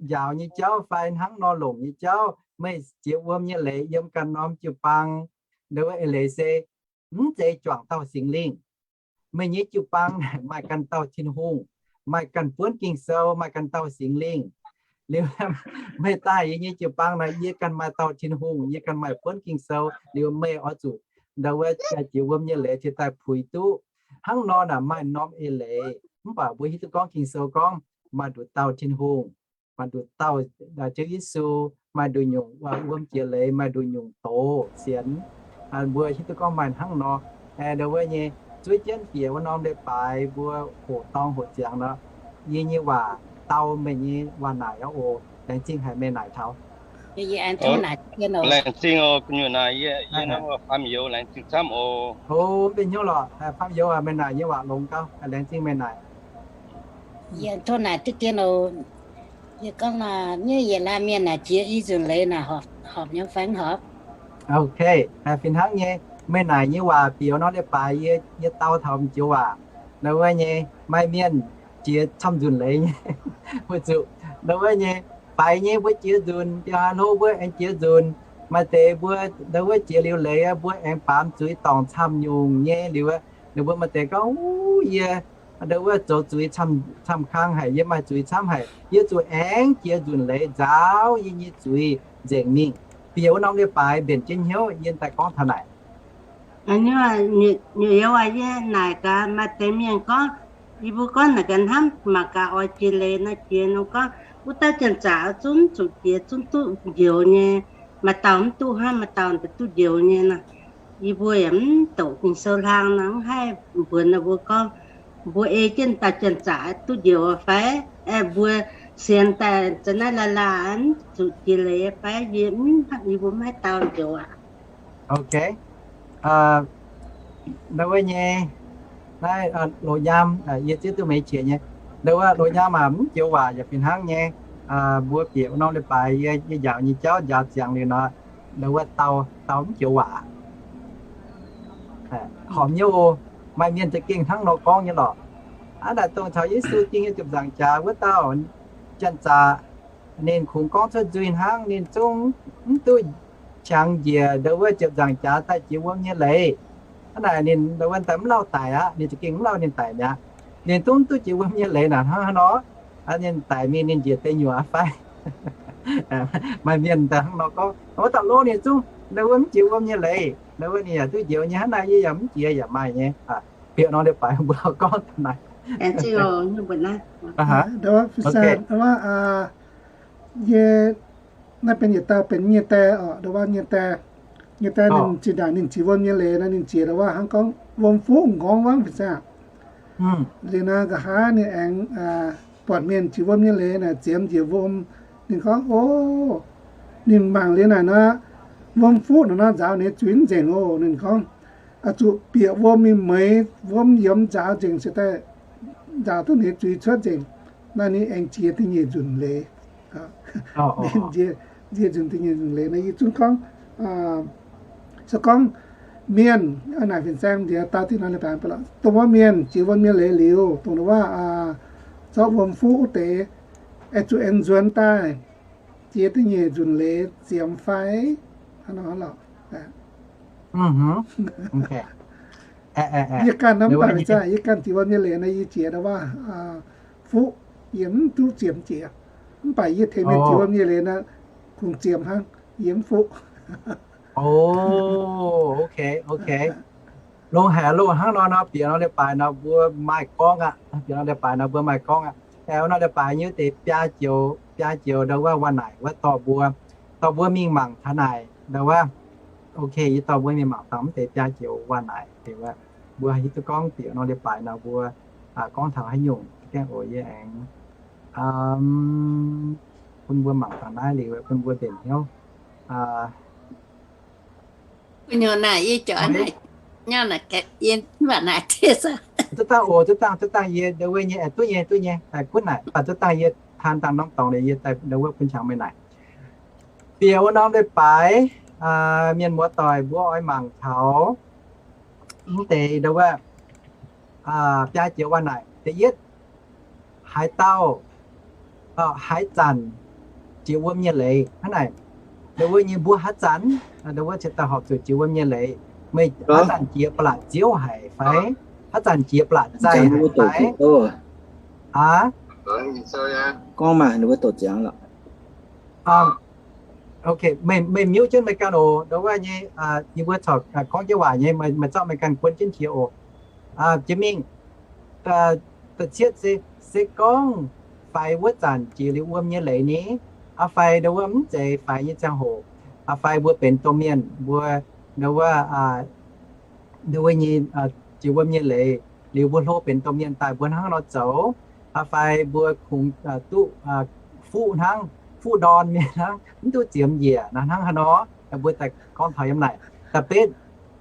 njaaux nyei jauv fai hnangv nor longc nyei jauv, meih jiex wuom nyei leiz yiem ganh norm jiu-baang, ndau wuov eix leiz se mv zeiz juangc dauh Singx Lingh. Meih nyei jiu-baang naaic maaih ganh dauh Tin-Hungh, maaih ganh buonv Ging-Sou, maaih ganh dauh Singx Lingh. Liuz meih daaih yie nyei jiu-baang naaic, yie ganh maaih dauh Tin-Hungh, yie ganh maaih buonv Ging-Sou. Liuz meih oix zuqc ndau wuov jiex wuom nyei leiz cingx daaih puix duqv. Hnangv nor naaic maaih norm eix leiz, mv baac mbuo hiuv duqv gorngv Ging-Sou gorngv maaih nduqc dauh Tin-Hungh, maaih nduqc dauh Ziouv Yesu, maaih nduqc nyungc wuom jiex leiz, maaih nduqc nyungc doz sienx. Mbuo hiuv duqv gorngv maaih hnangv nor. Ndau wuov nyei zuov jienv bieqc wuov norm leiz-baaix mbuo hoqc dorngx hoqc ziangx nor, yie nyei waac dau meih nyei waac naaic aqv oc. Laengz zingh haic meih naaic taux. Laengz zingh oc, gu'nyuoz naaic yie, yie naaiv faam youz, laengz zingh camv oc. O, mv benx hnyouv lorqc, faam youz aac, meih naaic nyei waac longx gauh, laengz zingh meih naaic. Yie tov naaic diqv dien oc. Yie gorngv nor, nyei yietc laanh mienh naaic jiex i nzunc leiz naaic horpc, horpc nyei fai mv horpc? Ok, fih hnangv nyei, meih naaic nyei waac bieqc norm leiz-baaix yie, yie dau taux m'joux waac. Ndau wuov nyei, maaih mienh jiex camv nzunc leiz nyei. Weic zuqc ndau wuov nyei, faix nyei mbuo jiex nzunc, diuh haaix hlo mbuo aengx jiex nzunc. Maaih deix mbuo ndau wuov jiex liuz leiz mbuo aengx baamz zuiz dorngc camv nyungc nyei liuz, ninh mbuo maaih deix gorngv, Uv, yie ndau wuov zoux zuiz camv, camv kang haic, yie maaih zuiz camv haic, yie zuqc aengx jiex nzunc leiz nzaaux yie nyei zuiz nzengc mingh. Bieqc wuov norm leiz-baaix mbenc jienv hnyouv yie daaih gorngv taux naaic. Nyei youz aac, yie naaic gaax maaih deix mienh gorngv, yie mbuo gorngv naaic gaax hnamv mangc gaax oix jiex leiz nor jiex nor gorngv, wuov dauh janx-zaqc zungv zuqc jiex zungv duqv njoux nyei, maaih dauh mv duqv hnangv, maaih dauh duqv njoux nyei nor. Yie mbuo yaac mv doqc Ging-Sou hlang nor, mv haih mbuox ninh mbuo gorngv, mbuo ei jienv dauh janx-zaqc duqv njoux fai, aeqv, mbuo sienx daaih za'naaiv laanh laanh zuqc jiex leiz fai, yie mv, yie mbuo maiv dau njoux aqv. Ok. Ndau wuov nyei, naaiv loz-nyaam, yie zieqv duqv meih qiex nyei. Ndau wuov loz-nyaam aac, mv joux waac yaac fih hnangv nyei. Mbuo bieqc wuov norm leiz-baaix yie, yie njaaux nyei jauv njaaux ziangx liuz nor, ndau wuov dau, dau mv joux waac. Horpc nyei oc. Maaih mienh za'gengh hnangv nor gorngv nyei lorqc. Aav naaic dongh caux Yesu ding nyei ziepc nzaangc jaax wuov dauh, janx-zaqc, ninh kungx gorngv cuotv nzuih hnangv, ninh zungv mv duqv qangx njiec ndau wuov ziepc nzaangc jaax daaih jiex wuom nyei leiz. Aav naaic ninh ndau wuov daaih mv lauh daic aqv, ninh za'gengh mv lauh ninh daic mi'aqv. Ninh zungv mv duqv jiex wuom nyei leiz naaic hnangv haaix nor. Ninh daic mingh ninh njiec deic nyuoqc fai? Maaih mienh daaih hnangv nor gorngv, wuov dauh lov ninh zungv ndau wuov mv jiex wuom nyei leiz, ndau wuov ninh yaac duqv njoux nyei, hnangv naaic yie yaac mv jiex yaac maaih nyei. Bieqc nor leiz-baaix mbuo gorngv daaih naaic. Naaiv benx yietc dauh benx nyei die oc, ndau wuov nyei die, nyei die ninh zinh ndaangc ninh jiex wuom nyei leiz nor, ninh jiex ndau wuov hnangv gorngv wuom fuqv m'nqorngv wuov fin-saeng. Liuz nor nqa'haav ninh aengx buatc mienh jiex wuom nyei leiz naaic ziemx njiec wuom. Ninh gorngv, o, ninh mangc liuz naaic nor, wuom fuqv nor nor nzaaux ninh nyei zuiz mv nzengc oc. Ninh gorngv, oix zuqc bieqc wuom mingh meix wuom yiemx nzaaux nzengc se daaih nzaaux duqv ninh nyei zuiz cuotv nzengc. Naaiv ninh aengx jiex da'nyeic nzunc leiz. Ninh njiec nzunc da'nyeic nzunc leiz nor yie zungv gorngv, se gorngv mienh naaic fin-saeng nziex dau dingh nor, dongh wuov mienh jiex wuom nyei leiz liuz, dongh wuov zorqv wuom fuqv wuov deix, oix zuqc aengx nzuonx daaih jiex da'nyeic nzunc leiz ziemx fai? Yie ganh nor mv baac yie ganh jiex wuom nyei leiz nor yie jiex ndau wuov fuqv, yie mv duqv ziemx jiex. Mv baac yie tengx mienh jiex wuom nyei leiz nor, kungx ziemx hnangv, yie mv fuqv. O, ok, ok. Longx haic loh, hnangv nor nor bieqc nor leiz-baaix nor mbuo maaih gorngv aqv. Bieqc nor leiz-baaix nor mbuo maaih gorngv aqv. Aengx nor leiz-baaix nyei wuov deix biaa joux, biaa joux ndau wuov waac-naaic wuov dorh mbuo, dorh mbuo mingh mangc taux naaic ndau wuov. Ok, yie dorh mbuo mingh mangc taux wuov deix biaa joux waac-naaic deix wuov. Mbuo hiuv duqv gorngv bieqc nor leiz-baaix nor mbuo gorngv taux haaix nyungc gaengh oc. Yie aengx bun mbuo mangc taux naaiv liuz bun mbuo mbenc hnyouv. Zuov dangh oc, zuov dangh, zuov dangh yie ndau wuov nyei, duqv nyei, duqv nyei, daaih gunv naaic, baac zuov dangh yie taan dangh norm dorngx liuz yie ndau wuov bun qangx meih naaic. Bieqc wuov norm leiz-baaix, mienh muoz-doic mbuo oix mangc taux mv deix ndau wuov biaa joux waac-naaic. Da'yietv, haaix dauh, haaix zanc jiex wuom nyei leiz hnangv naaic. Ndau wuov nyei mbuo haaix zanc, ndau wuov cingx daaih horpc zuqc jiex wuom nyei leiz. Meih haaix zanc jiex ba'laqc ziouv haic fai? Haaix zanc jiex ba'laqc zaih haic fai? Aav, gorngv maaih ndau wuov doqc ziangx lorqc. Ok, meih miuv jienv meih ganh oc. Ndau wuov nyei, yie mbuo corc gorngv jienv waac nyei, meih zorqv meih ganh guon jienv qiex oc. Jiex mingh, da'cietv se, se gorngv faix wuov zanc jiex liuz wuom nyei leiz ni, aa, fai ndau wuov mv zeiz faix nyei ziangh hoc, aa, fai mbuo benx domh mienh, mbuo ndau wuov, ndau wuov nyei jiex wuom nyei leiz liuz mbuo hlo benx domh mienh daaih mbuo hnangv nor zoux, aa, fai mbuo kungx duqv fuqv hnangv, fuqv ndorn mienh hnangv, mv duqv ziemx njiec nor, hnangv haaix nor, mbuo daaih gorngv taux yiem naaic. Da'betv,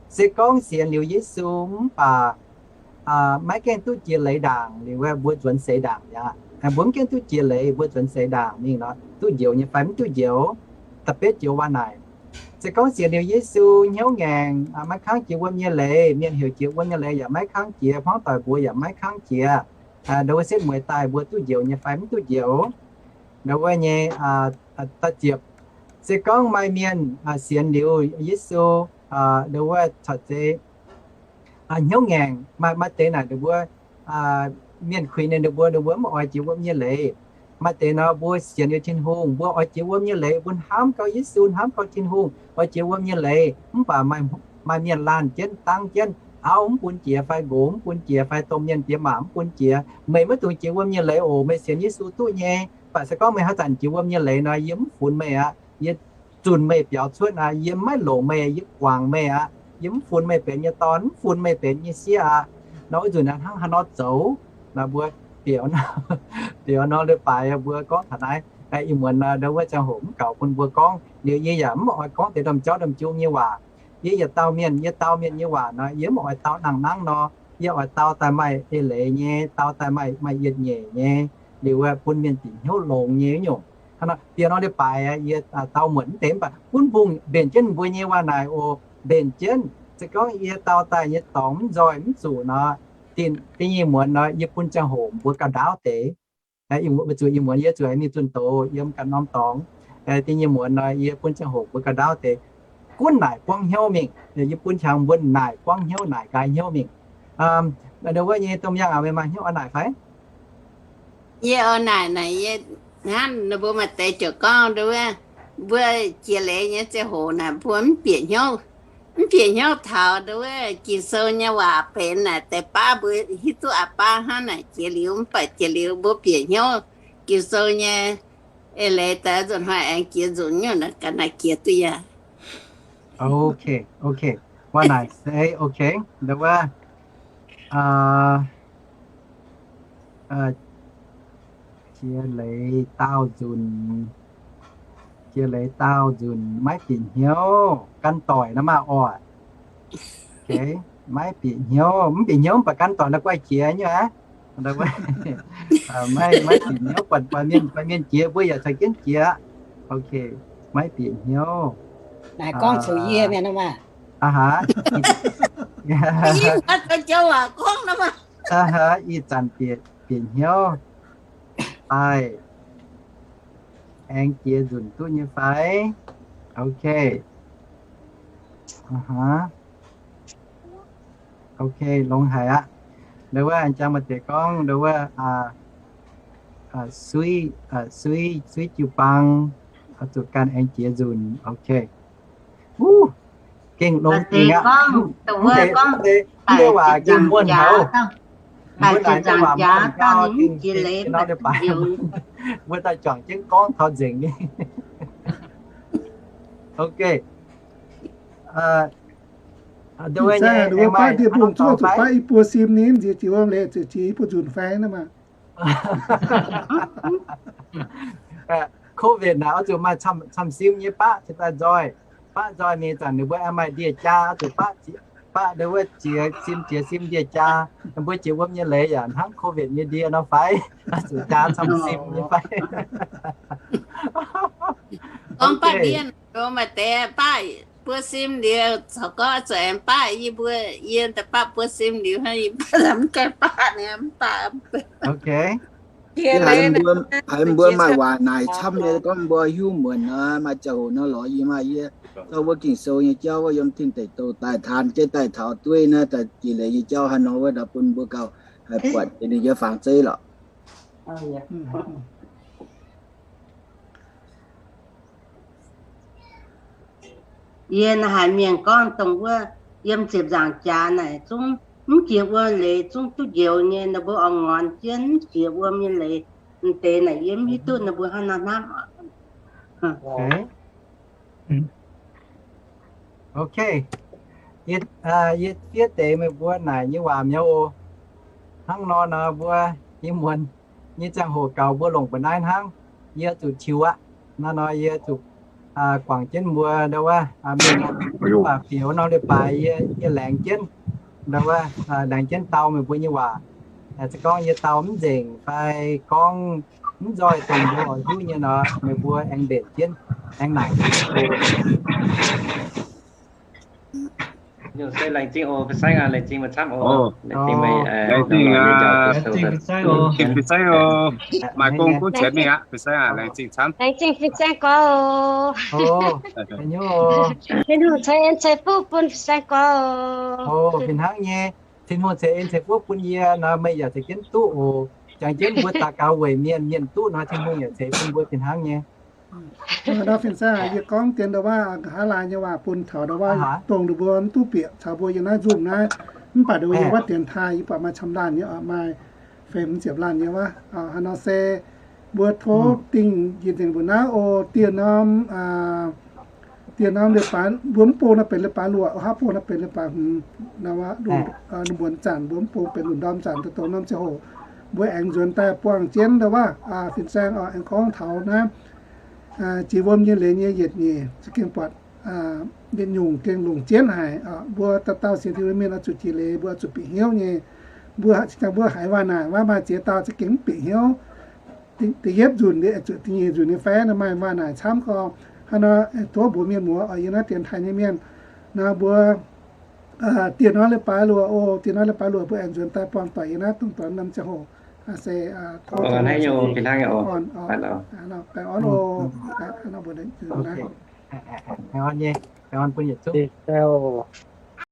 se gorngv sienx liuz Yesu mv baac maiv gaengh duqv jiex leiz ndaangc liuz, mbuo nzuonx seix ndaangc mi'aqv. Mbuo mv gaengh duqv jiex leiz, mbuo nzuonx seix ndaangc mingh nor, duqv njoux nyei fai mv duqv njoux? Da'betv joux waac-naaic, se gorngv sienx liuz Yesu hnyouv ngaengc, maiv kangv jiex wuom nyei leiz, mienh heuc jiex wuom nyei leiz yaac maiv kangv jiex, hmuangv doic mbuox yaac maiv kangv jiex, ndau wuov setv mueiz daaih mbuo duqv njoux nyei fai mv duqv njoux? Ndau wuov nyei, da'ziepc, se gorngv maaih mienh sienx liuz Yesu, ndau wuov corc zeiz hnyouv ngaengc, maaih, maaih deix naaic ninh mbuo, mienh kuinx ninh mbuo, ninh mbuo mv oix jiex wuom nyei leiz. Maaih deix nor mbuo sienx liuz Tin-Hungh, mbuo oix jiex wuom nyei leiz, mbuo hnamv gau Yesu, hnamv gau Tin-Hungh, oix jiex wuom nyei leiz. Mv baac maaih mienh laanh jienv, dangv jienv, auv mv bun jiex fai nqox mv bun jiex fai domh mienh diex maac mv bun jiex, meih maiv dungx jiex wuom nyei leiz oc. Meih sienx Yesu duqv nyei, baac se gorngv meih haaix zanc jiex wuom nyei leiz nor, yie mv funx meih aqv. Yie zunh meih biaux cuotv aqv. Yie maiv longc meih, yie guangc meih aqv. Yie mv funx meih benx yie nyei dorn, mv funx meih benx yie nyei sieqv aqv. Nor wuov nzunc hnangv haaix nor zoux? Nor mbuo bieqc, bieqc nor leiz-baaix mbuo gorngv taux naaiv. Ih muonz ndau wuov ziangh hoc mv gaux bun mbuo gorngv. Liuz yie yaac mv oix gorngv deix domh jauv domh jung nyei waac. Yie yietc dauh mienh, yie dau mienh nyei waac nor, yie mv oix dau nangh nangv nor. Yie oix dau daaih maaih eix leiz nyei, dau daaih maaih, maaih yietc nyeic nyei, liuz bun mienh bieqc hnyouv longx nyei nyungc. Hnangv nor bieqc nor leiz-baaix yie dau muonc mv deix, mv baac gunv bung mbenc jienv mbuo nyei waac naaic oc. Mbenc jienv se gorngv yie dau daaih nyei dorngx mv nzoih mv zuqc nor, da'nyeic muonz nor, yie bun ziangh hoc mbuo gauh ndaauv deix. Weic zuqc ih muonz yie zuqc mingh zunh doz yiem ganh norm dorngx. Da'nyeic muonz nor, yie bun ziangh hoc mbuo gauh ndaauv deix. Gunv naaic buangv hnyouv mingh. Yie bun qangx mbuo naaic buangv hnyouv, naaic nqaai hnyouv mingh. Nduov wuov nyei domh mienh aac, meih maaih hnyouv oix naaic fai? Yie oix naaic naaic, yie hnamv ninh mbuo maaih deix ziouc gorngv nduov wuov, mbuo jiex leiz nyei ziangh hoc naaic mbuo mv bieqc hnyouv, mv bieqc hnyouv taux nduov wuov Ging-Sou nyei waac benx naaic deix baav mbuo hiuv duqv aqc baav hnangv naaic jiex liuz, mv baac jiex liuz mbuo bieqc hnyouv Ging-Sou nyei eix leiz daaih nzunc hnoi aengx jiex nzunc nyungc naaic ga'naaiv jiex duqv yaac. Ok, ok. Wuov naaic se ok. Nduov wuov, jiex leiz daauh nzunc, jiex leiz daauh nzunc maiv bieqc hnyouv, gan doic nor maah oc. Maiv bieqc hnyouv, mv bieqc hnyouv mv baac gan doic nor guai jiex nyei aqv. Maiv, maiv bieqc hnyouv, buatc mienh, buatc mienh jiex mbuo yaac caux jienv jiex. Ok, maiv bieqc hnyouv. Naaic gorngv coux yie mienh nor maah. Ih zanc bieqc, bieqc hnyouv daaih aengx jiex nzunc duqv nyei fai? Ok. Ok, longx haic aqv. Nduov wuov jangx maaih deix gorngv nduov wuov, suiv, suiv, suiv jiu-baang zuqc ganh aengx jiex nzunc. Ok. Gengh longx dingc aqv. Mv deix waac gengh muonh haic. Mbuo naaic nyei waac muonh gau gengh nor leiz baaix, mbuo daaih juangc jienv gorngv taux nzengc nyei. Ok. Baav deic-bung zuov zuqc baav i buo sim ninh nziex jiex wuom leiz zuqc jiex i buo nzunc fai nor maah. Covid naaic oix zuqc maaih camv-sim nyei baav cingx daaih nzoih. Baav nzoih mingh zanc ninh mbuo aengx maaih ndie-jaa oix zuqc baav, baav nduov wuov jiex sim jiex sim ndie-jaa. Ninh mbuo jiex wuom nyei leiz yaac hnangv covid nyei ndie nor fai? Oix zuqc jaa camv-sim nyei fai? Gorngv baav ndie, maaih deix baav buo sim liuz caux gorngv zuqc aengx baav yie mbuo, yie daaih baav buo sim liuz hnangv yie mv gaengh baav ninh mv baav. Ok. Haiz mbuo maaih waac naaic camv nyei gorngv mbuo hiuv muonc nor, maaih ziangh hoc nor lorz yie, maaih yie zorqv wuov Ging-Sou nyei jauv wuov yiem Tin Deic Douh daaih taan jienv daaih taux dueiv naaiv daaih jiex leiz nyei jauv haaix nor wuov ndau bun mbuo gauh haih buatc ninh nyei fangx zeiv lorqc. Yie naaiv haiz mienh gorngv dongh wuov yiem ziepc nzaangc jaax naaic zungv mv jiex wuom leiz zungv duqv njoux nyei, ninh mbuo oix ngorc jienv mv jiex wuom nyei leiz. M'deix naaic yie mv hiuv duqv ninh mbuo hnangv nor hnamv. Ok. Yie, yie fiev deix meih mbuo naaic nyei waac mi'aqv oc. Hnangv nor nor mbuo nyei muonz nyei ziangh hoc gaux mbuo longc mbu'naaiv hnangv. Yie zuqc tiux aqv. Naaiv nor yie zuqc guangc jienv mbuo ndau wuov mienh baac biouz norm leiz-baaix yie, yie laengz jienv ndau wuov, laengz jienv dau meih mbuo nyei waac. Se gorngv yie dau mv nzengc fai gorngv mv nzoih dongh mbuo oix hiuv nyei nor, meih mbuo aengx mbenc jienv, aengx naaic. Laengz zingh oc, fin-saeng aac, laengz zingh meih camv oc. Laengz zingh meih, laengz zingh aac, fin-saeng oc. Maaih gong gunv qienx mingh aqv, fin-saeng aac, laengz zingh camv. Laengz zingh fin-saeng gorx oc. Tin-Hungh ceix en ceix fuqv bun fin-saeng gorx oc. Fih hnangv nyei. Tin-Hungh ceix en ceix fuqv bun yie nor, meih yaac ceix jienv duqv oc. Jangx jienv mbuo daux gaux weic mienh, mienh duqv nor, Tin-Hungh yaac ceix bun mbuo fih hnangv nyei. Nor fin-saeng, yie gorngv dien ndau wuov nqa'haav laai nyei waac bun taux ndau wuov dongh ninh mbuo mv duqv bieqc caux mbuo yiem naaiv Zoom naaiv. Mv baac ndau wuov yiem wuov dienx taaih yie buatc maaih camv laanh nyei oc, maaih feix ziepc laanh nyei wuov. Hnangv nor se mbuo tov dingh yie nzengc mbuo naaiv oc. Dieh norm, dieh norm leiz-baaix mbuo mv bung naaiv benx leiz-baaix luoqc, haav bung naaiv benx leiz-baaix hmz. Naaiv wuov lungh muonz zanc mbuo mv bung benx lungh ndorm zanc, dongh norm ziangh hoc mbuo aengx nzuonx daaih buangh jienv ndau wuov, fin-saeng oc, aengx gorngv taux naaiv jiex wuom nyei leiz nyei yietc nyeic za'gengh buatc yietc nyungc gengh longc jienv haic. Mbuo dauh dauh sienx Tin-Hungh mienh oix zuqc jiex leiz, mbuo oix zuqc bieqc hnyouv nyei. Mbuo zinh ndaangc mbuo haiz waac naaic wuov maaih ziex dauh za'gengh mv bieqc hnyouv. Da'yietv nzunc, zuqc da'nyeic nzunc nyei fai nor maaih waac naaic camv gorngv. Hnangv nor tov mbuox mienh muoz oix yiem naaiv dienx taaih nyei mienh nor mbuo Dieh hnoi leiz-baaix luoqc oc. Dieh hnoi leiz-baaix luoqc mbuo aengx nzuonx daaih buangh doic yiem naaiv dongh doix norm ziangh hoc. Se, baengh orn haic nyei oc, baengh orn oc. Baengh orn bun yietc zungv.